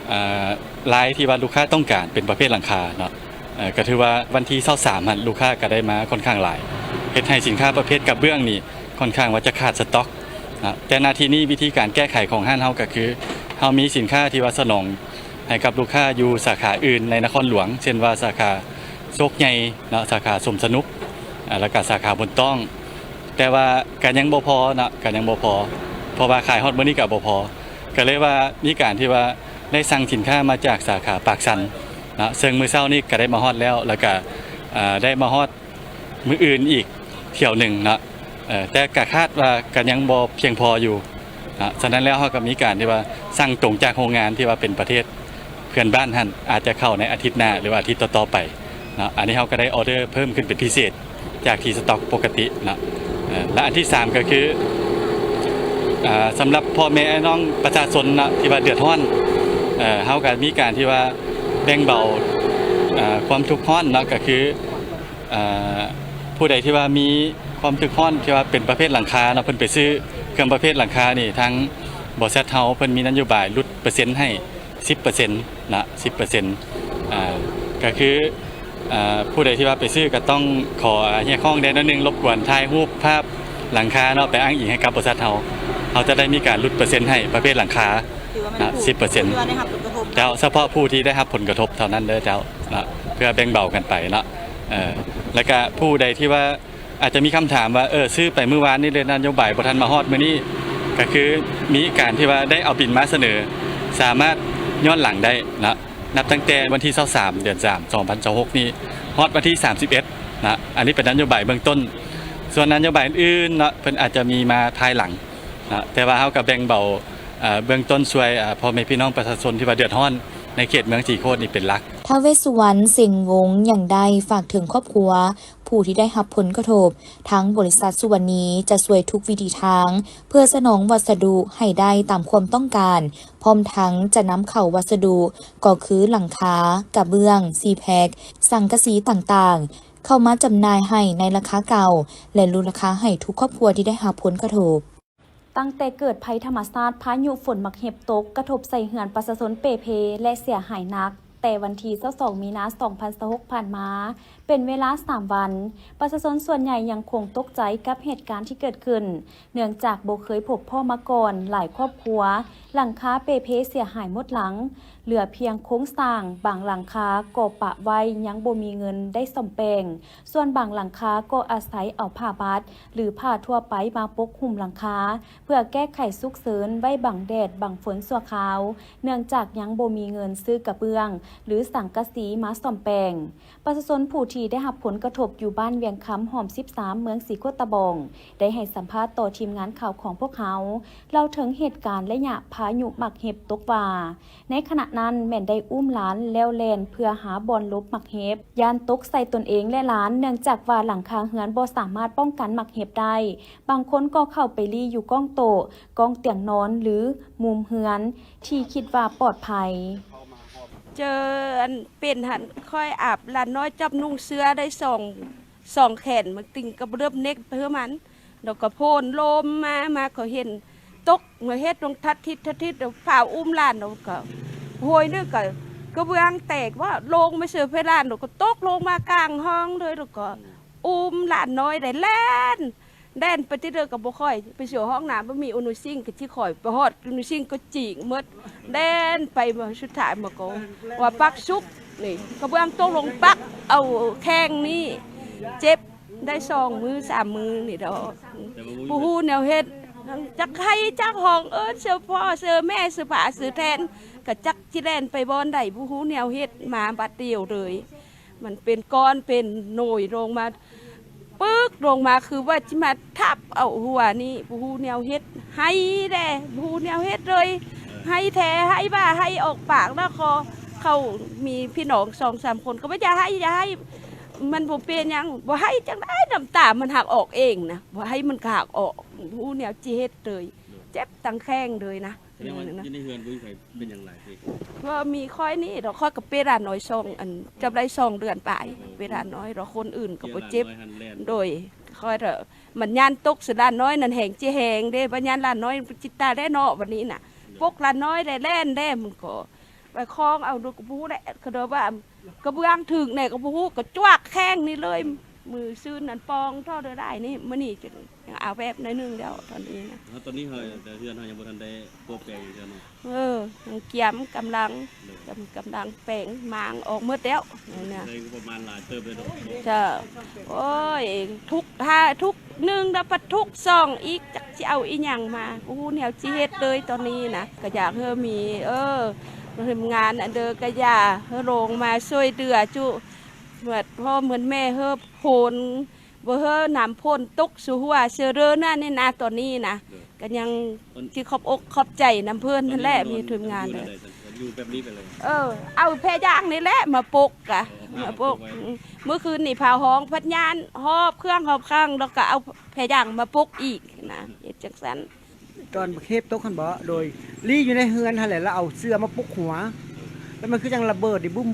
ເອີ ລາຍທີ່ວ່າລູກຄ້າຕ້ອງການເປັນປະເພດຫຼັງຄາເນາະ ເອີ ກໍຖືວ່າວັນທີຊາວສາມຫັ້ນ ລູກຄ້າກໍໄດ້ມາຂ້ອນຂ້າງຫຼາຍ ເຮັດໃຫ້ສິນຄ້າປະເພດກະເບື້ອງນີ້ຂ້ອນຂ້າງວ່າຈະຂາດສະຕັອກນະ. ແຕ່ນາທີນີ້ວິທີການແກ້ໄຂຂອງຮ້ານເຮົາກໍຄື ເຮົາມີສິນຄ້າທີ່ວ່າສະໜອງໃຫ້ກັບລູກຄ້າຢູ່ສາຂາອື່ນໃນນະຄອນຫຼວງ ເຊັ່ນວ່າສາຂາໂຊກໃຫຍ່ເນາະ ສາຂາສົມສະໜຸກ ເອີ ແລ້ວກໍສາຂາບົນຕ້ອງ ແຕ່ວ່າກໍຍັງບໍ່ພໍເນາະ ກໍຍັງບໍ່ພໍ ເພາະວ່າຂາຍຮອດມື້ນີ້ກໍບໍ່ພໍ ກໍເລີຍວ່າມີການທີ່ວ່າໄດ້ສັ່ງສິນຄ້າມາຈາກສາຂາປາກຊັນເນາະ ເຊິ່ງມື້ເຊົ້ານີ້ກໍໄດ້ມາຮອດແລ້ວ ແລ້ວກໍ ເອີ ໄດ້ມາຮອດມື້ອື່ນອີກຖ້ຽວໜຶ່ງເນາະ ເອີ ແຕ່ກໍຄາດວ່າກໍຍັງບໍ່ພຽງພໍຢູ່ເນາະ. ສະນັ້ນແລ້ວເຮົາກໍມີການທີ່ວ່າສັ່ງຕົງຈາກໂຮງງານທີ່ວ່າເປັນປະເທດ ເພື່ອນບ້ານຫັ້ນອາດຈະເຂົ້າໃນອາທິດໜ້າ ຫຼືວ່າອາທິດຕໍ່ໆໄປເນາະ. ອັນນີ້ເຮົາກໍໄດ້ອໍເດີເພີ່ມຂຶ້ນເປັນພິເສດຈາກທີ່ສະຕັອກປົກກະຕິເນາະ. ເອີ ແລະ ອັນທີສາມກໍຄື ເອີ ສຳລັບພໍ່ແມ່ອ້າຍນ້ອງປະຊາຊົນເນາະ ທີ່ວ່າເດືອດຮ້ອນ ເອີ ເຮົາກໍມີການທີ່ວ່າແບ່ງເບົາ ເອີ ຄວາມທຸກຮ້ອນເນາະ ກໍຄື ເອີ ຜູ້ໃດທີ່ວ່າມີຄວາມທຸກຮ້ອນທີ່ວ່າເປັນປະເພດຫຼັງຄາເນາະ ເພິ່ນໄປຊື້ເຄື່ອງປະເພດຫຼັງຄານີ້ ທາງບໍລິສັດເຮົາເພິ່ນມີນະໂຍບາຍຫຼຸດເປີເຊັນໃຫ້ ສິບເປີເຊັນນະ ສິບເປີເຊັນ ອ່າ ກໍຄື ອ່າ ຜູ້ໃດທີ່ວ່າໄປຊື້ກໍຕ້ອງຂໍຮຽກຮ້ອງແດ່ໜ້ອຍໜຶ່ງ ລົບກວນຖ່າຍຮູບພາບຫຼັງຄາເນາະ ໄປອ້າງອີງໃຫ້ກັບບໍລິສັດເຮົາ ເຮົາຈະໄດ້ມີການຫຼຸດເປີເຊັນໃຫ້ປະເພດຫຼັງຄາ ຖືວ່າແມ່ນ ນະ ຖືກ ສິບເປີເຊັນ ຖືວ່າໄດ້ຮັບຜົນກະທົບ ເຈົ້າ ສະເພາະຜູ້ທີ່ໄດ້ຮັບຜົນກະທົບເທົ່ານັ້ນເດີເຈົ້າ ນະ ເພື່ອແບ່ງເບົາກັນໄປເນາະ. ເອີ ແລ້ວກະຜູ້ໃດທີ່ວ່າ ອາດຈະມີຄຳຖາມວ່າ ເອີ ຊື້ໄປມື້ວານນີ້ເລີຍ ນະໂຍບາຍບໍ່ທັນມາຮອດມື້ນີ້ ກໍຄືມີການທີ່ວ່າໄດ້ເອົາບິນມາສະເໜີ ສາມາດຍ້ອນຫຼັງໄດ້ເນາະ ນັບຕັ້ງແຕ່ວັນທີຊາວສາມ ເດືອນສາມ ສອງພັນຊາວຫົກນີ້ ຮອດວັນທີສາມສິບເອັດນະ. ອັນນີ້ເປັນນະໂຍບາຍເບື້ອງຕົ້ນ ສ່ວນນະໂຍບາຍອື່ນໆເນາະ ເພິ່ນອາດຈະມີມາພາຍຫຼັງນະ ແຕ່ວ່າເຮົາກໍແບ່ງເບົາ ເອີ ເບື້ອງຕົ້ນຊ່ວຍ ເອີ ພໍ່ແມ່ພີ່ນ້ອງປະຊາຊົນທີ່ວ່າເດືອດຮ້ອນໃນເຂດເມືອງສີໂຄດນີ້ເປັນຫຼັກ. ທ້າວ ເວດສຸວັນ ເຊັງວົງ ຍັງໄດ້ຝາກເຖິງຄອບຄົວ ຜູ້ທີ່ໄດ້ຮັບຜົນກະທົບ, ທາງບໍລິສັດສຸວັນນີຈະຊ່ວຍທຸກວິທີທາງ ເພື່ອສະໜອງວັດສະດຸໃຫ້ໄດ້ຕາມຄວາມຕ້ອງການ, ພ້ອມທັງຈະນຳເຂົ້າວັດສະດຸ ກໍຄືຫຼັງຄາ, ກະເບື້ອງ, ຊີແພັກ, ສັງກະສີຕ່າງໆ ເຂົ້າມາຈຳໜ່າຍໃຫ້ໃນລາຄາເກົ່າ ແລະ ຫຼຸດລາຄາໃຫ້ທຸກຄອບຄົວທີ່ໄດ້ຮັບຜົນກະທົບ. ຕັ້ງແຕ່ເກີດໄພທຳມະຊາດພາຍຸຝົນໝາກເຫັບຕົກກະທົບໃສ່ເຮືອນປະຊາຊົນເປ່ເພ ແລະ ເສຍຫາຍໜັກ ແຕ່ວັນທີຊາວສອງ ມີນາ ສອງພັນຊາວຫົກ ຜ່ານມາ ເປັນເວລາສາມວັນ, ປະຊາຊົນສ່ວນໃຫຍ່ຍັງຄົງຕົກໃຈກັບເຫດການທີ່ເກີດຂຶ້ນ, ເນື່ອງຈາກບໍ່ເຄີຍພົບພໍ້ມາກ່ອນ. ຫຼາຍຄອບຄົວ ຫຼັງຄາເປ່ເພເສຍຫາຍໝົດຫຼັງ, ເຫຼືອພຽງໂຄງສ້າງ, ບາງຫຼັງຄາກໍປະໄວ້ ຍັງບໍ່ມີເງິນໄດ້ສ້ອມແປງ. ສ່ວນບາງຫຼັງຄາກໍອາໄສເອົາຜ້າບັດ ຫຼື ຜ້າທົ່ວໄປມາປົກຫຸ້ມຫຼັງຄາ ເພື່ອແກ້ໄຂສຸກເສີນໄວ້ບັງແດດບັງຝົນຊົ່ວຄາວ, ເນື່ອງຈາກຍັງບໍ່ມີເງິນຊື້ກະເບື້ອງ ຫຼື ສັງກະສີມາສ້ອມແປງ. ປະຊາຊົນຜູ້ທີ່ໄດ້ຮັບຜົນກະທົບຢູ່ບ້ານວຽງຄຳ ຮ່ອມສິບສາມ ເມືອງສີໂຄດຕະບອງ ໄດ້ໃຫ້ສຳພາດຕໍ່ທີມງານຂ່າວຂອງພວກເຮົາ ເລົ່າເຖິງເຫດການໄລຍະພາຍຸໝາກເຫັບຕົກວ່າ ໃນຂະນະນັ້ນແມ່ນໄດ້ອຸ້ມຫຼານແລ້ວແລ່ນເພື່ອຫາບ່ອນຫຼົບໝາກເຫັບ, ຢ້ານຕົກໃສ່ຕົນເອງ ແລະ ຫຼານ, ເນື່ອງຈາກວ່າຫຼັງຄາເຮືອນບໍ່ສາມາດປ້ອງກັນໝາກເຫັບໄດ້. ບາງຄົນກໍເຂົ້າໄປລີ້ຢູ່ກ້ອງໂຕະ, ກ້ອງຕຽງນອນ ຫຼື ມຸມເຮືອນທີ່ຄິດວ່າປອດໄພ. ເຈີອັນເປັນຫັ້ນ ຂ້ອຍອາບຫຼານນ້ອຍຈັບນຸ່ງເສື້ອໄດ້ສອງ ສອງແຂນ ມັນຕິງກະເລິບເນັກເພື່ອມັນ ແລ້ວກໍໂພນລົມມາ ມາກໍເຫັນຕົກ ມາເຮັດລົງທັດທິດ ທັດທິດ ແລ້ວຟ້າວອຸ້ມຫຼານ ແລ້ວກໍໂຫຍໜຶ່ງກໍກະເບື້ອງແຕກວ່າລົງມາເສີເພດານ ແລ້ວກໍຕົກລົງມາກາງຫ້ອງເລີຍ ແລ້ວກໍອຸ້ມຫຼານນ້ອຍໄດ້ແລ່ນ ແລ່ນໄປຕິດເດີ ກໍບໍ່ຄ່ອຍໄປສວຍຫ້ອງນ້ຳ ບໍ່ມີອຸນຸຊິງ ກໍຊິຄ່ອຍໄປຮອດອຸນຸຊິງກໍຈີກໝົດ ແລ່ນໄປ ສຸດທ້າຍມາກໍວ່າປັກສຸກ ນີ້ກະເບື້ອງຕົກລົງປັກເອົາແຂ້ງນີ້ ເຈັບໄດ້ສອງມື້ສາມມື້ນີ້ດອກ ບໍ່ຮູ້ແນວເຮັດ ຈັກໄຫ້ຈັກຮ້ອງເອີ້ນເຊີພໍ່ເຊີແມ່ເຊີປ້າເຊີແທນ ກະຈັກຊິແລ່ນໄປບ່ອນໃດ ບໍ່ຮູ້ແນວເຮັດ ມາບາດດຽວເລີຍ ມັນເປັນກ້ອນເປັນໂນຍລົງມາ ປຶກລົງມາຄືວ່າຊິມາທັບເອົາຫົວນີ້ ບໍ່ຮູ້ແນວເຮັດ ໄຫ້ແດ່ ບໍ່ຮູ້ແນວເຮັດເລີຍ ໄຫ້ແທ້ ໄຫ້ວ່າໄຫ້ອອກປາກ ແລ້ວກໍເຂົາມີພີ່ນ້ອງສອງສາມຄົນ ກໍວ່າຢ່າໄຫ້ ຢ່າໄຫ້ ມັນບໍ່ເປັນຫຍັງ ບໍ່ໄຫ້ຈັ່ງໃດ ນ້ຳຕາມັນຫາກອອກເອງນະ ບໍ່ໄຫ້ມັນກໍຫາກອອກ ບໍ່ຮູ້ແນວຊິເຮັດເລີຍ ເຈັບທັງແຂ້ງເລີຍນະ. ສະແດງວ່າຢູ່ໃນເຮືອນບໍ່ມີໃຜເປັນຫຍັງຫຼາຍຕິ? ບໍ່ ມີຂ້ອຍນີ້ດອກ ຂ້ອຍກໍເປັນຫຼານນ້ອຍສອງ ອັນ ຈັບໄດ້ສອງເດືອນປາຍ ເປັນຫຼານນ້ອຍດອກ ຄົນອື່ນກໍບໍ່ເຈັບ ໂດຍ ຂ້ອຍລະ ມັນຢ້ານຕົກໃສ່ຫຼານນ້ອຍນັ້ນແຮງຊິແຮງເດ້ ບັດຢ້ານຫຼານນ້ອຍຊິຕາຍແລ້ວເນາະ ບັດນີ້ນະ ປົກຫຼານນ້ອຍແລ້ວແລ່ນແລ້ວ ມັນກໍໄປຄອງເອົາ ກໍບໍ່ຮູ້ແຫຼະ ເຂົາເອີ້ນວ່າ ກະເບື້ອງຖືກແດ່ກໍບໍ່ຮູ້ ກະຈວກແຂ້ງນີ້ເລີຍ ມື້ຊືນນັ້ນປ່ອງທໍ່ເດີໄດ້ນີ້ ມື້ນີ້ຈັ່ງເອົາແບບໜ້ອຍໜຶ່ງແລ້ວຕອນນີ້ນະ ເຮົາ ຕອນນີ້ເຮົາ ແຕ່ເຮືອນເຮົາຍັງບໍ່ທັນໄດ້ປົວແປງຫຍັງເທື່ອເນາະ ເອີ ຍັງກຽມກຳລັງ ໂດຍ ກຳ ກຳລັງແປງມ້າງອອກໝົດແລ້ວ ໄດ້ງົບປະມານຫຼາຍເຕີບເລີຍເນາະ ເຈົ້າ ໂອ້ຍ ທຸກ ຖ້າທຸກໜຶ່ງແລ້ວພັດທຸກສອງອີກ ຈັກຊິເອົາອີ່ຫຍັງມາ ບໍ່ຮູ້ແນວຊິເຮັດເລີຍຕອນນີ້ນະ ກະຢາກເຮີມີ ເອີ ທີມງານອັນເດີກະຢາເຮີລົງມາຊ່ວຍເຫຼືອຈຸ ເໝືອນພໍ່ເໝືອນແມ່ເຮີໂພນ ບໍ່ເຮີນ້ຳຝົນຕົກສູ່ຫົວເຊີເດີນັ້ນນີ້ນະ ຕອນນີ້ນະ ກະຍັງຊິຂອບອົກຂອບໃຈນຳເພິ່ນຫັ້ນແຫຼະ ມີທີມງານ ຢູ່ແບບນີ້ໄປເລີຍ ເອີ ເອົາແພຢາງນີ້ແຫຼະມາປົກກະ ເອົາມາປົກ ມາປົກໄວ້ ມື້ຄືນນີ້ພາຮ້ອງພັດຍານ ຫອບເຄື່ອງຫອບຄັງ ແລ້ວກະເອົາແພຢາງມາປົກອີກນະ ເຮັດຈັ່ງຊັ້ນ. ຕອນເຫັບຕົກຫັ້ນບໍ? ໂດຍ ລີ້ຢູ່ໃນເຮືອນຫັ້ນແຫຼະ ແລ້ວເອົາເສື່ອມາປົກຫົວ ແລ້ວມັນຄືຈັ່ງລະເບີດນີ້ ບຶ້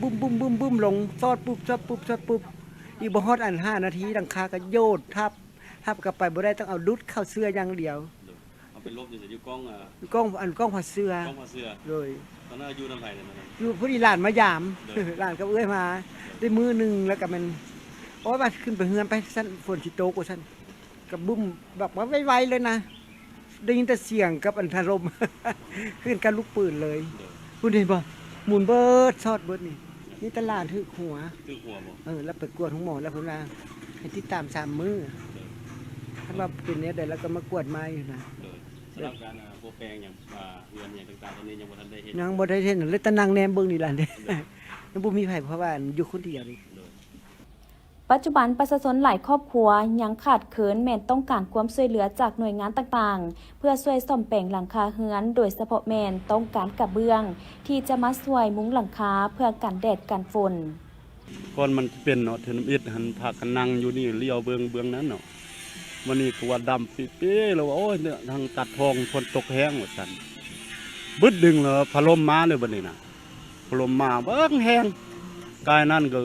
ມໆໆໆ ລົງ ຊອດປຸບ ຊອດປຸບ ຊອດປຸບ ອີກບໍ່ຮອດອັນຫ້ານາທີ ຫຼັງຄາກໍໂຍດທັບ ທັບກໍໄປບໍ່ໄດ້ ຕ້ອງເອົາດຸດເຂົ້າເສື່ອຢ່າງດຽວ. ເອົາໄປຫຼົບຢູ່ໃສ? ຢູ່ກ້ອງ ອ່າ ຢູ່ກ້ອງ ອັນກ້ອງຜ້າເສື່ອ ກ້ອງຜ້າເສື່ອ ໂດຍ ຕອນນັ້ນຢູ່ນຳໃຜແລ້ວ? ຢູ່ພໍດີຫຼານມາຢາມ ໂດຍ ຫຼານກັບເອື້ອຍມາ ໄດ້ມື້ໜຶ່ງ ແລ້ວກໍແມ່ນ ໂອ້ຍ ວ່າຂຶ້ນໄປເຮືອນໄປຊັ້ນ ຝົນຊິຕົກວ່າຊັ້ນ ກະບຶ້ມ ແບບວ່າໄວໆເລີຍນະ ໄດ້ຍິນແຕ່ສຽງກັບອັນຖະຫຼົ່ມ ຄືກັບລູກປືນເລີຍ ໂດຍ ພຸ້ນເຫັນບໍ່? ໝູນເບີດຊອດເບີດນີ້ ມີແຕ່ຫຼານຖືກຫົວ ຖືກຫົວບໍ່? ເອີ ແລ້ວໄປກວດໂຮງໝໍແລ້ວ ເພິ່ນວ່າໃຫ້ຕິດຕາມສາມມື້ ໂດຍ ຄັນວ່າເປັນແນວໃດແລ້ວກໍມາກວດໃໝ່ຫັ້ນນະ ໂດຍ ສຳລັບການ ອ່າ ປົວແປງຫຍັງ ອ່າ ເຮືອນຫຍັງຕ່າງໆ ຕອນນີ້ຍັງບໍ່ທັນໄດ້ເຮັດ ຍັງບໍ່ໄດ້ເຮັດ ເລີຍແຕ່ນັ່ງແນມເບິ່ງນີ້ລະ ໂດຍ ຍັງບໍ່ມີໃຜ ເພາະວ່າຢູ່ຄົນດຽວນີ້ ໂດຍ ປັດຈຸບັນປະຊາຊົນຫຼາຍຄອບຄົວຍັງຂາດເຂີນ ແມ່ນຕ້ອງການຄວາມຊ່ວຍເຫຼືອຈາກໜ່ວຍງານຕ່າງໆ ເພື່ອຊ່ວຍສ້ອມແປງຫຼັງຄາເຮືອນ, ໂດຍສະເພາະແມ່ນຕ້ອງການກະເບື້ອງທີ່ຈະມາຊ່ວຍມຸງຫຼັງຄາເພື່ອກັນແດດກັນຝົນ. ກ່ອນມັນຈະເປັນເນາະ ເທື່ອທຳອິດຫັ້ນພາກັນນັ່ງຢູ່ນີ້ ຫຼຽວເບິ່ງເບື້ອງນັ້ນເນາະ. ມື້ນີ້ກໍວ່າດຳປິເປ້ແລ້ວວ່າ ໂອ້ຍ ທາງຕັດທອງ ຝົນຕົກແຮງວ່າຊັ້ນ. ບຶດດຶງແລ້ວ ພັດລົມມາເລີຍບັດນີ້ນະ. ພັດລົມມາເບິ່ງແຮງ. ກາຍນັ້ນກໍ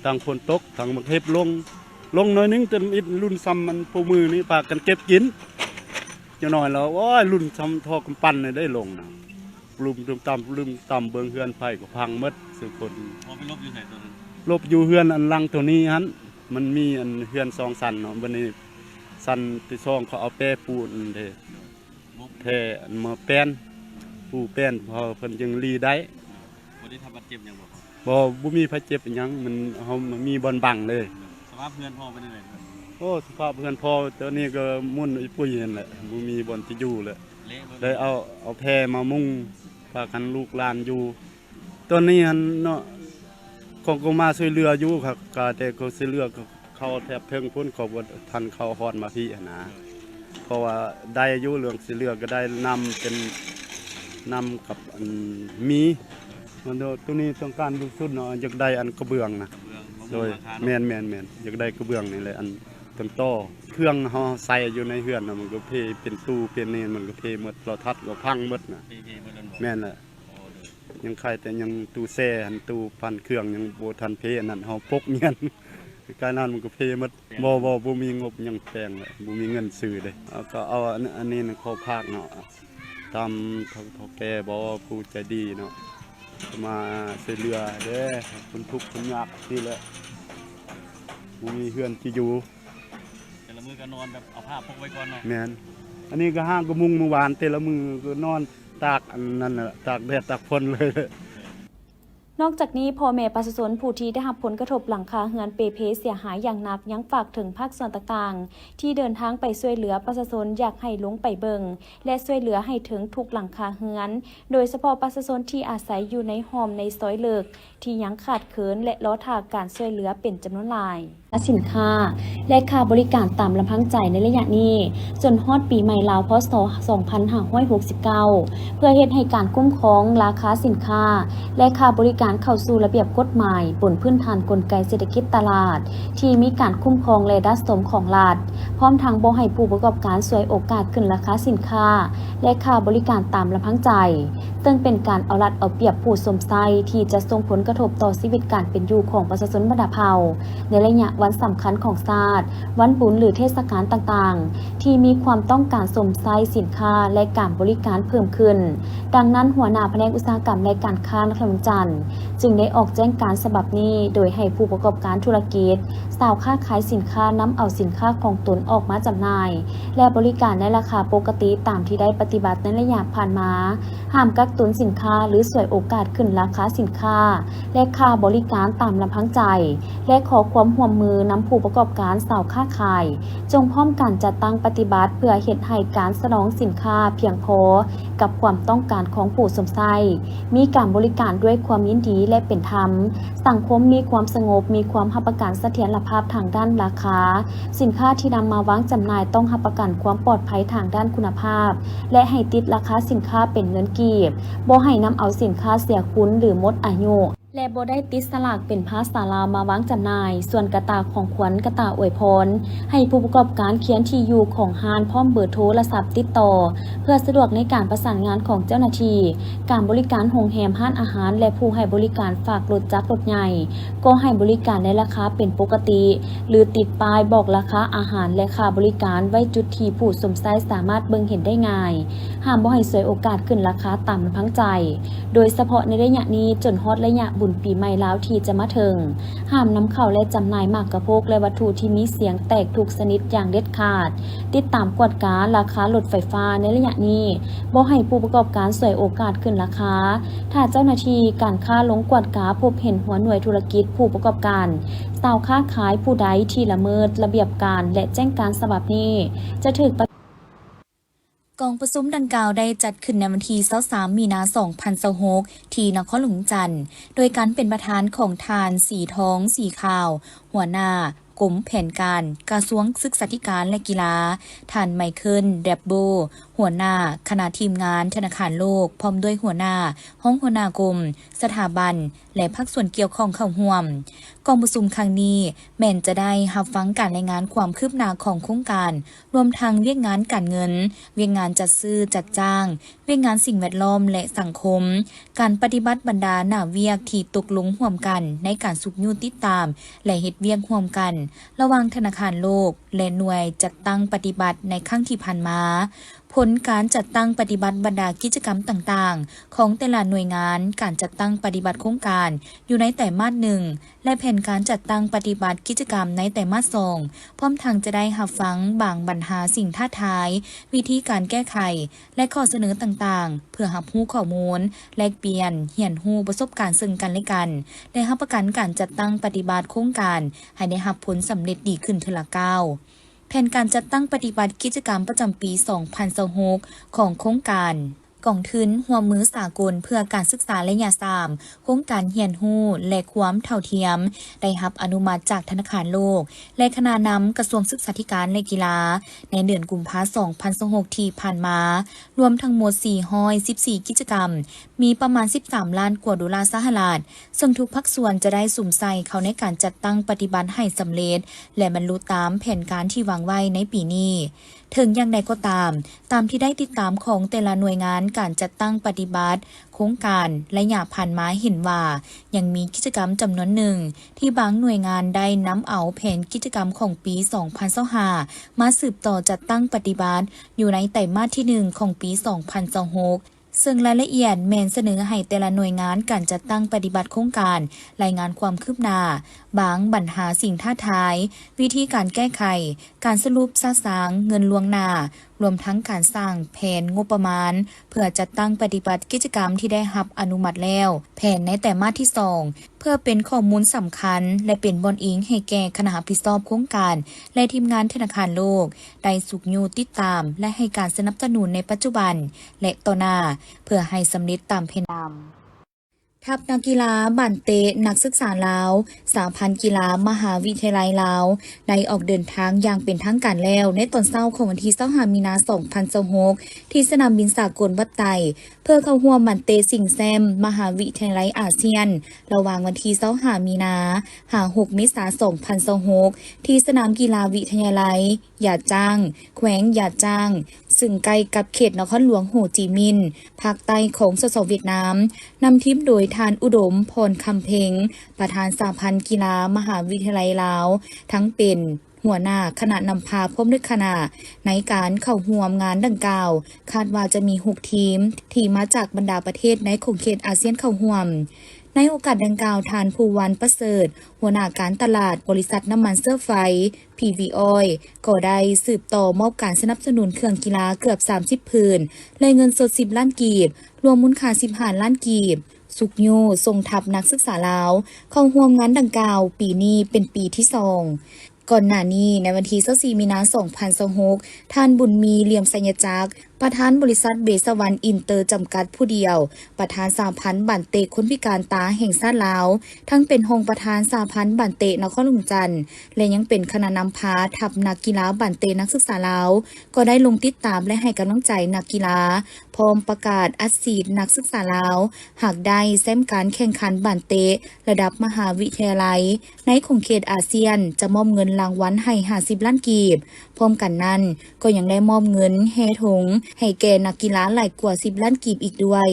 ທັງຝົນຕົກ ທັງໝາກເຫັບລົງ ລົງໜ້ອຍໜຶ່ງ. ເທື່ອທຳອິດລຸ້ນຊ່ຳອັນຜູ້ມື້ນີ້ພາກັນເກັບກິນ. ຈັກໜ້ອຍແລ້ວ ໂອ້ຍ ລຸ້ນຊ່ຳທໍ່ກຳປັ່ນນີ້ໄດ້ລົງນະ. ລຸ່ມຕຸ່ມຕ່ຳ ລຸ່ມຕ່ຳ ເບິ່ງເຮືອນໃຜກໍພັງໝົດສູ່ຄົນ. ພໍ່ໄປຫຼົບຢູ່ໃສຕອນນັ້ນ? ຫຼົບຢູ່ເຮືອນອັນຫຼັງໂຕນີ້ຫັ້ນ. ມັນມີອັນເຮືອນສອງຊັ້ນເນາະ ບັດນີ້ຊັ້ນທີສອງເຂົາເອົາແປປູນເດ້ ແຜ່ອັນມາແປ້ນ ປູແປ້ນ ພໍເພິ່ນຈຶ່ງລີ້ໄດ້. ບໍ່ໄດ້ຮັບບາດເຈັບຫຍັງບໍ່? ບໍ່ ບໍ່ມີໃຜເຈັບຫຍັງ ມັນ ເຮົາ ມັນມີບ່ອນບັງເດ້. ສະພາບເຮືອນພໍ່ເປັນຈັ່ງໃດ? ໂອ້ ສະພາບເຮືອນພໍ່ຕອນນີ້ກໍໝຸ່ນອີ່ປຸ້ຍຫັ້ນແຫຼະ ບໍ່ມີບ່ອນຈະຢູ່ແລ້ວ. ເລະເບິດ ໄດ້ເອົາ ເອົາແພມາມຸງ ພາກັນລູກຫຼານຢູ່. ຕອນນີ້ຫັ້ນເນາະ ເຂົາກໍມາຊ່ວຍເຫຼືອຢູ່ຄັບ ກະແຕ່ເຂົາຊ່ວຍເຫຼືອ ເຂົາແທບເທິງພຸ້ນ ເຂົາບໍ່ທັນເຂົ້າຮອດມາພີ້ຫັ້ນນະ. ເພາະວ່າໄດ້ຢູ່ ເລື່ອງຊ່ວຍເຫຼືອກໍໄດ້ ນ້ຳເປັນ ນ້ຳກັບອັນມີ ໂຕນີ້ຕ້ອງການທີ່ສຸດເນາະ ຢາກໄດ້ອັນກະເບື້ອງນະ. ກະເບື້ອງ ໂດຍ ມາມຸງຫຼັງຄາເນາະ. ແມ່ນໆໆ ຢາກໄດ້ກະເບື້ອງນີ້ແຫຼະ ອັນຕົ້ນຕໍ ເຄື່ອງເຮົາໃສ່ຢູ່ໃນເຮືອນນະ ມັນກໍເພເປັນຕູ້ເປັນນີ້ ມັນກໍເພໝົດ ໂທລະທັດກໍພັງໝົດນະ. ເພ ເພໝົດແລ້ວບໍ່? ແມ່ນແຫຼະ. ອໍ ໂດຍ ຍັງໄຄແຕ່ຍັງຕູ້ແຊ່ຫັ້ນ ຕູ້ປັ່ນເຄື່ອງຍັງບໍ່ທັນເພອັນນັ້ນ ເຮົາປົກມຽນ ກາຍນັ້ນມັນກໍເພໝົດ. ແປງ ບໍ່ ບໍ່ ບໍ່ມີງົບຫຍັງແປງເລີຍ ບໍ່ມີເງິນຊື້ເດ້. ເອົາ ກໍເອົາອັນ ອັນນີ້ນະ ຂໍຝາກເນາະ ຕາມເຖົ້າ ເຖົ້າແກ່ບໍ່ ຜູ້ໃຈດີເນາະ ມາຊ່ວຍເຫຼືອເດ້ ຄົນທຸກຄົນຍາກຊີ້ແຫຼະ ບໍ່ມີເຮືອນທີ່ຢູ່. ແຕ່ລະມື້ກໍນອນແບບເອົາຜ້າປົກໄວ້ກ່ອນເນາະ. ແມ່ນ ອັນນີ້ກໍຫາກໍມຸງມື້ວານ ແຕ່ລະມື້ກໍນອນຕາກອັນນັ້ນນະ ຕາກແດດຕາກຝົນເລີຍ. ນອກຈາກນີ້ ພໍ່ແມ່ປະຊາຊົນຜູ້ທີ່ໄດ້ຮັບຜົນກະທົບຫຼັງຄາເຮືອນເປເພເສຍຫາຍຢ່າງໜັກ ຍັງຝາກເຖິງພາກສ່ວນຕ່າງໆ ທີ່ເດີນທາງໄປຊ່ວຍເຫຼືອປະຊາຊົນ ຢາກໃຫ້ລົງໄປເບິ່ງ ແລະ ຊ່ວຍເຫຼືອໃຫ້ເຖິງທຸກຫຼັງຄາເຮືອນ ໂດຍສະເພາະປະຊາຊົນທີ່ອາໄສຢູ່ໃນຮ່ອມໃນຊອຍເລິກ ທີ່ຍັງຂາດເຂີນ ແລະ ລໍຖ້າການຊ່ວຍເຫຼືອເປັນຈຳນວນຫຼາຍ. ຄ່າສິນຄ້າ ແລະ ຄ່າບໍລິການຕາມລຳພັງໃຈໃນໄລຍະນີ້ ຈົນຮອດປີໃໝ່ລາວ ພ.ສ. ສອງພັນຫ້າຮ້ອຍຫົກສິບເກົ້າ ເພື່ອເຮັດໃຫ້ການຄຸ້ມຄອງລາຄາສິນຄ້າ ແລະ ຄ່າບໍລິການເຂົ້າສູ່ລະບຽບກົດໝາຍ ບົນພື້ນຖານກົນໄກເສດຖະກິດຕະຫຼາດ ທີ່ມີການຄຸ້ມຄອງ ແລະ ດັດສົມຂອງລັດ, ພ້ອມທັງບໍ່ໃຫ້ຜູ້ປະກອບການສວຍໂອກາດຂຶ້ນລາຄາສິນຄ້າ ແລະ ຄ່າບໍລິການຕາມລຳພັງໃຈ, ເຊິ່ງເປັນການເອົາລັດເອົາປຽບຜູ້ຊົມໃຊ້ ທີ່ຈະສົ່ງຜົນກະທົບຕໍ່ຊີວິດການເປັນຢູ່ຂອງປະຊາຊົນບັນດາເຜົ່າ ໃນໄລຍະວັນສຳຄັນຂອງຊາດ, ວັນບຸນ ຫຼື ເທດສະການຕ່າງໆ ທີ່ມີຄວາມຕ້ອງການຊົມໃຊ້ສິນຄ້າ ແລະ ການບໍລິການເພີ່ມຂຶ້ນ. ດັ່ງນັ້ນ, ຫົວໜ້າພະແນກອຸດສາຫະກຳ ແລະ ການຄ້ານະຄອນຫຼວງວຽງຈັນ ຈຶ່ງໄດ້ອອກແຈ້ງການສະບັບນີ້ ໂດຍໃຫ້ຜູ້ປະກອບການທຸລະກິດ, ຊາວຄ້າຂາຍສິນຄ້ານຳເອົາສິນຄ້າຂອງຕົນອອກມາຈຳໜ່າຍ ແລະ ບໍລິການໃນລາຄາປົກກະຕິຕາມທີ່ໄດ້ປະຕິບັດໃນໄລຍະຜ່ານມາ, ຫ້າມກັກຕຸນສິນຄ້າ ຫຼື ສວຍໂອກາດຂຶ້ນລາຄາສິນຄ້າ ແລະ ຄ່າບໍລິການຕາມລຳພັງໃຈ ແລະ ຂໍຄວາມຮ່ວມມືນຳຜູ້ປະກອບການຊາວຄ້າຂາຍ ຈົ່ງພ້ອມກັນຈັດຕັ້ງປະຕິບັດ ເພື່ອເຮັດໃຫ້ການສະໜອງສິນຄ້າພຽງພໍ ກັບຄວາມຕ້ອງການຂອງຜູ້ຊົມໃຊ້, ມີການບໍລິການດ້ວຍຄວາມຍິນດີ ແລະ ເປັນທຳ, ສັງຄົມມີຄວາມສະຫງົບ, ມີຄວາມຮັບປະກັນສະຖຽນລະພາບທາງດ້ານລາຄາ, ສິນຄ້າທີ່ນຳມາວາງຈຳໜ່າຍຕ້ອງຮັບປະກັນຄວາມປອດໄພທາງດ້ານຄຸນນະພາບ ແລະ ໃຫ້ຕິດລາຄາສິນຄ້າເປັນເງິນກີບ, ບໍ່ໃຫ້ນຳເອົາສິນຄ້າເສຍຄຸນ ຫຼື ໝົດອາຍຸ. ແລະ ບໍ່ໄດ້ຕິດສະຫຼາກເປັນພາສາລາວມາວາງຈຳໜ່າຍ. ສ່ວນກະຕ່າຂອງຂວັນ, ກະຕ່າອວຍພອນ, ໃຫ້ຜູ້ປະກອບການຂຽນທີ່ຢູ່ຂອງຮ້ານ ພ້ອມເບີໂທລະສັບຕິດຕໍ່ ເພື່ອສະດວກໃນການປະສານງານຂອງເຈົ້າໜ້າທີ່. ການບໍລິການໂຮງແຮມ, ຮ້ານອາຫານ ແລະ ຜູ້ໃຫ້ບໍລິການຝາກລົດຈັກລົດໃຫຍ່ ກໍໃຫ້ບໍລິການໃນລາຄາເປັນປົກກະຕິ ຫຼື ຕິດປ້າຍບອກລາຄາອາຫານ ແລະ ຄ່າບໍລິການໄວ້ຈຸດທີ່ຜູ້ຊົມໃຊ້ສາມາດເບິ່ງເຫັນໄດ້ງ່າຍ. ຫ້າມບໍ່ໃຫ້ສວຍໂອກາດຂຶ້ນລາຄາຕາມລຳພັງໃຈ. ໂດຍສະເພາະໃນໄລຍະນີ້ຈົນຮອດໄລຍະບຸນປີໃໝ່ລາວທີ່ຈະມາເຖິງ, ຫ້າມນຳເຂົ້າ ແລະ ຈຳໜ່າຍໝາກກະໂພກ ແລະ ວັດຖຸທີ່ມີສຽງແຕກທຸກຊະນິດຢ່າງເດັດຂາດ. ຕິດຕາມກວດກາລາຄາລົດໄຟຟ້າໃນໄລຍະນີ້, ບໍ່ໃຫ້ຜູ້ປະກອບການສວຍໂອກາດຂຶ້ນລາຄາ. ຖ້າເຈົ້າໜ້າທີ່ການຄ້າລົງກວດກາພົບເຫັນຫົວໜ່ວຍທຸລະກິດ, ຜູ້ປະກອບການ, ຊາວຄ້າຂາຍຜູ້ໃດທີ່ລະເມີດລະບຽບການ ແລະ ແຈ້ງການສະບັບນີ້ ຈະຖືກປະ ກອງປະຊຸມດັ່ງກ່າວໄດ້ຈັດຂຶ້ນໃນວັນທີຊາວສາມ ມີນາ ສອງພັນຊາວຫົກ ທີ່ນະຄອນຫຼວງວຽງຈັນ ໂດຍການເປັນປະທານຂອງທ່ານ ສີທອງ ສີຂາວ ຫົວໜ້າກົມແຜນການ ກະຊວງສຶກສາທິການ ແລະ ກິລາ, ທ່ານ ໄມເຄິນ ແດັບໂບ ຫົວໜ້າຄະນະທີມງານທະນາຄານໂລກ ພ້ອມດ້ວຍຫົວໜ້າ, ຮອງຫົວໜ້າກົມ, ສະຖາບັນ ແລະ ພາກສ່ວນກ່ຽວຂ້ອງເຂົ້າຮ່ວມ. ກອງປະຊຸມຄັ້ງນີ້ແມ່ນຈະໄດ້ຮັບຟັງການລາຍງານຄວາມຄືບໜ້າຂອງໂຄງການ, ລວມທັງວຽກງານການເງິນ, ວຽກງານຈັດຊື້ຈັດຈ້າງ, ວຽກງານສິ່ງແວດລ້ອມ ແລະ ສັງຄົມ, ການປະຕິບັດບັນດາໜ້າວຽກທີ່ຕົກລົງຮ່ວມກັນໃນການຊຸກຍູ້ຕິດຕາມ ແລະ ເຮັດວຽກຮ່ວມກັນ ລະຫວ່າງທະນາຄານໂລກ ແລະ ໜ່ວຍຈັດຕັ້ງປະຕິບັດໃນຄັ້ງທີ່ຜ່ານມາ, ຜົນການຈັດຕັ້ງປະຕິບັດບັນດາກິດຈະກຳຕ່າງໆຂອງແຕ່ລະໜ່ວຍງານ, ການຈັດຕັ້ງປະຕິບັດໂຄງການຢູ່ໃນໄຕມາດໜຶ່ງ ແລະ ແຜນການຈັດຕັ້ງປະຕິບັດກິດຈະກຳໃນໄຕມາດສອງ, ພ້ອມທັງຈະໄດ້ຮັບຟັງບາງບັນຫາ, ສິ່ງທ້າທາຍ, ວິທີການແກ້ໄຂ ແລະ ຂໍ້ສະເໜີຕ່າງໆ ເພື່ອຮັບຮູ້ຂໍ້ມູນ, ແລກປ່ຽນ, ຮຽນຮູ້ປະສົບການເຊິ່ງກັນ ແລະ ກັນ ແລະ ຮັບປະກັນການຈັດຕັ້ງປະຕິບັດໂຄງການໃຫ້ໄດ້ຮັບຜົນສຳເລັດດີຂຶ້ນເທື່ອລະກ້າວ. ແຜນການຈັດຕັ້ງປະຕິບັດກິດຈະກຳປະຈຳປີສອງພັນຊາວຫົກ ຂອງໂຄງການກອງທຶນຮ່ວມມືສາກົນເພື່ອການສຶກສາໄລຍະສາມ, ໂຄງການຮຽນຮູ້ ແລະ ຄວາມເທົ່າທຽມ ໄດ້ຮັບອະນຸມັດຈາກທະນາຄານໂລກ ແລະ ຄະນະນຳກະຊວງສຶກສາທິການ ແລະ ກິລາ ໃນເດືອນກຸມພາ ສອງພັນຊາວຫົກ ທີ່ຜ່ານມາ, ລວມທັງໝົດ ສີ່ຮ້ອຍສິບສີ່ ກິດຈະກຳ, ມີປະມານ ສິບສາມລ້ານກວ່າໂດລາສະຫະລັດ, ເຊິ່ງທຸກພາກສ່ວນຈະໄດ້ສຸມໃສ່ເຂົ້າໃນການຈັດຕັ້ງປະຕິບັດໃຫ້ສຳເລັດ ແລະ ບັນລຸຕາມແຜນການທີ່ວາງໄວ້ໃນປີນີ້. ເຖິງຢ່າງໃດກໍຕາມ, ຕາມທີ່ໄດ້ຕິດຕາມຂອງແຕ່ລະໜ່ວຍງານການຈັດຕັ້ງປະຕິບັດໂຄງການໄລຍະຜ່ານມາເຫັນວ່າ ຍັງມີກິດຈະກຳຈຳນວນໜຶ່ງ ທີ່ບາງໜ່ວຍງານໄດ້ນຳເອົາແຜນກິດຈະກຳຂອງປີສອງພັນຊາວຫ້າ ມາສືບຕໍ່ຈັດຕັ້ງປະຕິບັດຢູ່ໃນໄຕມາດທີໜຶ່ງຂອງປີສອງພັນຊາວຫົກ ເຊິ່ງລາຍລະອຽດແມ່ນສະເໜີໃຫ້ແຕ່ລະໜ່ວຍງານການຈັດຕັ້ງປະຕິບັດໂຄງການ ລາຍງານຄວາມຄືບໜ້າ, ບາງບັນຫາ, ສິ່ງທ້າທາຍ, ວິທີການແກ້ໄຂ, ການສະຫຼຸບສະສາງເງິນລ່ວງໜ້າ, ລວມທັງການສ້າງແຜນງົບປະມານ ເພື່ອຈັດຕັ້ງປະຕິບັດກິດຈະກຳທີ່ໄດ້ຮັບອະນຸມັດແລ້ວ, ແຜນໃນໄຕມາດທີສອງ ເພື່ອເປັນຂໍ້ມູນສຳຄັນ ແລະ ເປັນບ່ອນອີງໃຫ້ແກ່ຄະນະຮັບຜິດຊອບໂຄງການ ແລະ ທີມງານທະນາຄານໂລກ ໄດ້ຊຸກຍູ້ຕິດຕາມ ແລະ ໃຫ້ການສະໜັບສະໜູນໃນປັດຈຸບັນ ແລະ ຕໍ່ໜ້າ ເພື່ອໃຫ້ສຳເລັດຕາມແຜນ. ທັບນັກກິລາບານເຕະນັກສຶກສາລາວ ສະຫະພັນກິລາມະຫາວິທະຍາໄລລາວ ໄດ້ອອກເດີນທາງຢ່າງເປັນທາງການແລ້ວ ໃນຕອນເຊົ້າຂອງວັນທີຊາວຫ້າ ມີນາ ສອງພັນຊາວຫົກ ທີ່ສະໜາມບິນສາກົນວັດໄຕ ເພື່ອເຂົ້າຮ່ວມບານເຕະຊິງແຊ້ມມະຫາວິທະຍາໄລອາຊຽນ ລະຫວ່າງວັນທີຊາວຫ້າ ມີນາ ຫາ ຫົກ ເມສາ ສອງພັນຊາວຫົກ ທີ່ສະໜາມກິລາວິທະຍາໄລຢາຈ້າງ ແຂວງຢາຈ້າງ ຊຶ່ງໃກ້ກັບເຂດນະຄອນຫຼວງໂຮຈິມິນ ພາກໃຕ້ຂອງ ສສ ຫວຽດນາມ, ນຳທີມໂດຍທ່ານ ອຸດົມ ພອນຄຳເພັງ ປະທານສະຫະພັນກິລາມະຫາວິທະຍາໄລລາວ ທັງເປັນ ຫົວໜ້າຄະນະນຳພາ ພ້ອມດ້ວຍຄະນະ ໃນການເຂົ້າຮ່ວມງານດັ່ງກ່າວ ຄາດວ່າຈະມີຫົກທີມ ທີ່ມາຈາກບັນດາປະເທດໃນຂົງເຂດອາຊຽນເຂົ້າຮ່ວມ. ໃນໂອກາດດັ່ງກ່າວ, ທ່ານ ພູວັນ ປະເສີດ ຫົວໜ້າການຕະຫຼາດບໍລິສັດນ້ຳມັນເຊື້ອໄຟ ພີວີ ອອຍ ກໍໄດ້ສືບຕໍ່ມອບການສະໜັບສະໜູນເຄື່ອງກິລາເກືອບສາມສິບຜືນ ແລະ ເງິນສົດສິບລ້ານກີບ, ລວມມູນຄ່າສິບຫ້າລ້ານກີບ, ຊຸກຍູ້ສົ່ງທັບນັກສຶກສາລາວເຂົ້າຮ່ວມງານດັ່ງກ່າວ ປີນີ້ເປັນປີທີສອງ. ກ່ອນໜ້ານີ້, ໃນວັນທີຊາວສີ່ ມີນາ ສອງພັນຊາວຫົກ ທ່ານ ບຸນມີ ຫຼ່ຽມໄຊຍະຈັກ ປະທານບໍລິສັດເບສະວັນອິນເຕີຈຳກັດຜູ້ດຽວ, ປະທານສະຫະພັນບານເຕະຄົນພິການຕາແຫ່ງຊາດລາວ, ທັງເປັນຮອງປະທານສະຫະພັນບານເຕະນະຄອນຫຼວງວຽງຈັນ ແລະ ຍັງເປັນຄະນະນຳພາທັບນັກກິລາບານເຕະນັກສຶກສາລາວ ກໍໄດ້ລົງຕິດຕາມ ແລະ ໃຫ້ກຳລັງໃຈນັກກິລາ, ພ້ອມປະກາດອັດສີດນັກສຶກສາລາວ ຫາກໄດ້ແຊ້ມການແຂ່ງຂັນບານເຕະລະດັບມະຫາວິທະຍາໄລ ໃນຂົງເຂດອາຊຽນ ຈະມອບເງິນລາງວັນໃຫ້ຫ້າສິບລ້ານກີບ. ພ້ອມກັນນັ້ນ, ກໍຍັງໄດ້ມອບເງິນແຫ່ຖົງໃຫ້ແກ່ນັກກິລາຫຼາຍກວ່າສິບລ້ານກີບອີກດ້ວຍ.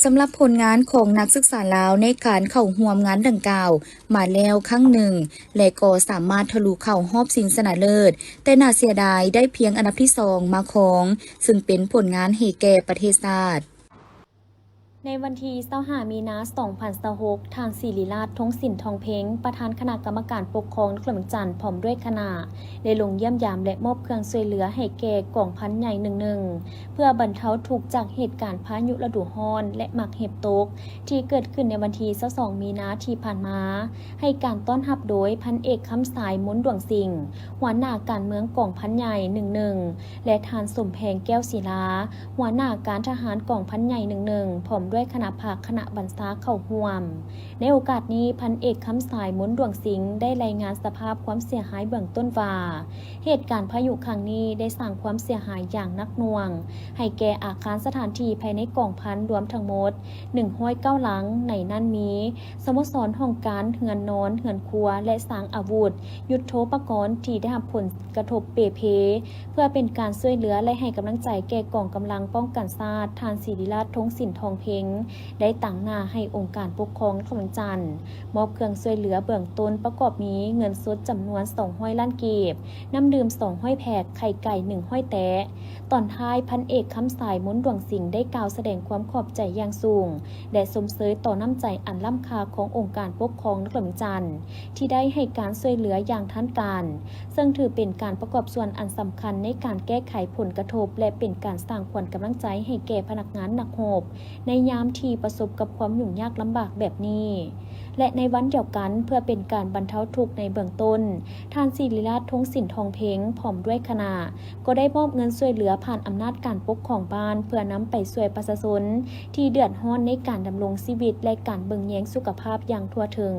ສຳລັບຜົນງານຂອງນັກສຶກສາລາວໃນການເຂົ້າຮ່ວມງານດັ່ງກ່າວມາແລ້ວຄັ້ງໜຶ່ງ ແລະ ກໍສາມາດທະລຸເຂົ້າຮອບຊິງຊະນະເລີດ, ແຕ່ໜ້າເສຍດາຍໄດ້ພຽງອັນດັບທີສອງມາຄອງ, ຊຶ່ງເປັນຜົນງານໃຫ້ແກ່ປະເທດຊາດ. ໃນວັນທີຊາວຫ້າ ມີນາ ສອງພັນຊາວຫົກ ທ່ານ ສິລິລາດ ທົງສິນທອງເພັງ ປະທານຄະນະກຳມະການປົກຄອງນະຄອນຫຼວງວຽງຈັນ ພ້ອມດ້ວຍຄະນະ ໄດ້ລົງຢ້ຽມຢາມ ແລະ ມອບເຄື່ອງຊ່ວຍເຫຼືອໃຫ້ແກ່ກອງພັນໃຫຍ່ໜຶ່ງໜຶ່ງ ເພື່ອບັນເທົາທຸກຈາກເຫດການພາຍຸລະດູຮ້ອນ ແລະ ໝາກເຫັບຕົກ ທີ່ເກີດຂຶ້ນໃນວັນທີຊາວສອງ ມີນາທີ່ຜ່ານມາ, ໃຫ້ການຕ້ອນຮັບໂດຍພັນເອກ ຄຳສາຍ ມົນດວງສິງ ຫົວໜ້າການເມືອງກອງພັນໃຫຍ່ໜຶ່ງໜຶ່ງ ແລະ ທ່ານ ສົມແພງ ແກ້ວສີລາ ຫົວໜ້າການທະຫານກອງພັນໃຫຍ່ໜຶ່ງໜຶ່ງ ພ້ອມ ດ້ວຍຄະນະພັກຄະນະບັນຊາເຂົ້າຮ່ວມ. ໃນໂອກາດນີ້, ພັນເອກ ຄຳສາຍ ມົນດວງສິງ ໄດ້ລາຍງານສະພາບຄວາມເສຍຫາຍເບື້ອງຕົ້ນວ່າ, ເຫດການພາຍຸຄັ້ງນີ້ໄດ້ສ້າງຄວາມເສຍຫາຍຢ່າງໜັກໜ່ວງ ໃຫ້ແກ່ອາຄານສະຖານທີ່ພາຍໃນກອງພັນລວມທັງໝົດ ໜຶ່ງຮ້ອຍເກົ້າຫຼັງ, ໃນນັ້ນມີ ສະໂມສອນຫ້ອງການ, ເຮືອນນອນ, ເຮືອນຄົວ ແລະ ສາງອາວຸດ, ຍຸດໂທປະກອນທີ່ໄດ້ຮັບຜົນກະທົບເປ່ເພ. ເພື່ອເປັນການຊ່ວຍເຫຼືອ ແລະ ໃຫ້ກຳລັງໃຈແກ່ກອງກຳລັງປ້ອງກັນຊາດ, ທ່ານ ສິລິລາດ ທົງສິນທອງເພັງ ໄດ້ຕາງໜ້າໃຫ້ອົງການປົກຄອງນະຄອນຫຼວງວຽງຈັນ ມອບເຄື່ອງຊ່ວຍເຫຼືອເບື້ອງຕົ້ນປະກອບມີເງິນສົດຈຳນວນສອງຮ້ອຍລ້ານກີບ, ນ້ຳດື່ມສອງຮ້ອຍແພັກ, ໄຂ່ໄກ່ໜຶ່ງຮ້ອຍແຕະ. ຕອນທ້າຍ, ພັນເອກ ຄຳສາຍ ມົນດວງສິງ ໄດ້ກ່າວສະແດງຄວາມຂອບໃຈຢ່າງສູງ ແລະ ຊົມເຊີຍຕໍ່ນ້ຳໃຈອັນລ້ຳຄ່າຂອງອົງການປົກຄອງນະຄອນຫຼວງວຽງຈັນ ທີ່ໄດ້ໃຫ້ການຊ່ວຍເຫຼືອຢ່າງທັນການ, ເຊິ່ງຖືເປັນການປະກອບສ່ວນອັນສຳຄັນໃນການແກ້ໄຂຜົນກະທົບ ແລະ ເປັນການສ້າງຂວັນກຳລັງໃຈໃຫ້ແກ່ພະນັກງານນັກຮົບ ໃນຍາມທີ່ປະສົບກັບຄວາມຫຍຸ້ງຍາກລຳບາກແບບນີ້. ແລະ ໃນວັນດຽວກັນ, ເພື່ອເປັນການບັນເທົາທຸກໃນເບື້ອງຕົ້ນ, ທ່ານ ສິລິລາດ ທົງສິນທອງເພັງ ພ້ອມດ້ວຍຄະນະ ກໍໄດ້ມອບເງິນຊ່ວຍເຫຼືອຜ່ານອຳນາດການປົກຄອງບ້ານ ເພື່ອນຳໄປຊ່ວຍປະຊາຊົນທີ່ເດືອດຮ້ອນໃນການດຳລົງຊີວິດ ແລະ ການເບິ່ງແຍງສຸຂະພາບຢ່າງທົ່ວເຖິງ.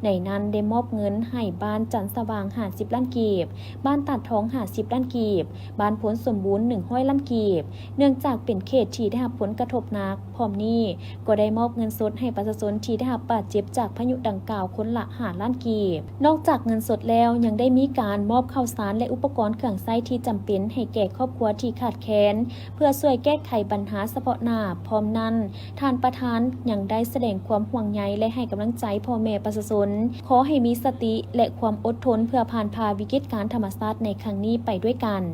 ໃນນັ້ນໄດ້ມອບເງິນໃຫ້ບ້ານຈັນສະຫວ່າງຫ້າສິບລ້ານກີບ, ບ້ານຕາດທອງຫ້າສິບລ້ານກີບ, ບ້ານໂພນສົມບູນໜຶ່ງຮ້ອຍລ້ານກີບ, ເນື່ອງຈາກເປັນເຂດທີ່ໄດ້ຮັບຜົນກະທົບໜັກ. ພ້ອມນີ້ກໍໄດ້ມອບເງິນສົດໃຫ້ປະຊາຊົນທີ່ໄດ້ຮັບບາດເຈັບຈາກພາຍຸດັ່ງກ່າວຄົນລະຫ້າລ້ານກີບ. ນອກຈາກເງິນສົດແລ້ວ, ຍັງໄດ້ມີການມອບເຂົ້າສານ ແລະ ອຸປະກອນເຄື່ອງໃຊ້ທີ່ຈຳເປັນໃຫ້ແກ່ຄອບຄົວທີ່ຂາດແຄນ ເພື່ອຊ່ວຍແກ້ໄຂບັນຫາສະເພາະໜ້າ. ພ້ອມນັ້ນ, ທ່ານປະທານຍັງໄດ້ສະແດງຄວາມຫ່ວງໃຍ ແລະ ໃຫ້ກຳລັງໃຈພໍ່ແມ່ປະຊາຊົນ. ຂໍໃຫ້ມີສະຕິ ແລະ ຄວາມອົດທົນເພື່ອຜ່ານຜ່າວິກິດການທຳມະຊາດໃນຄັ້ງນີ້ໄປດ້ວຍກັນ.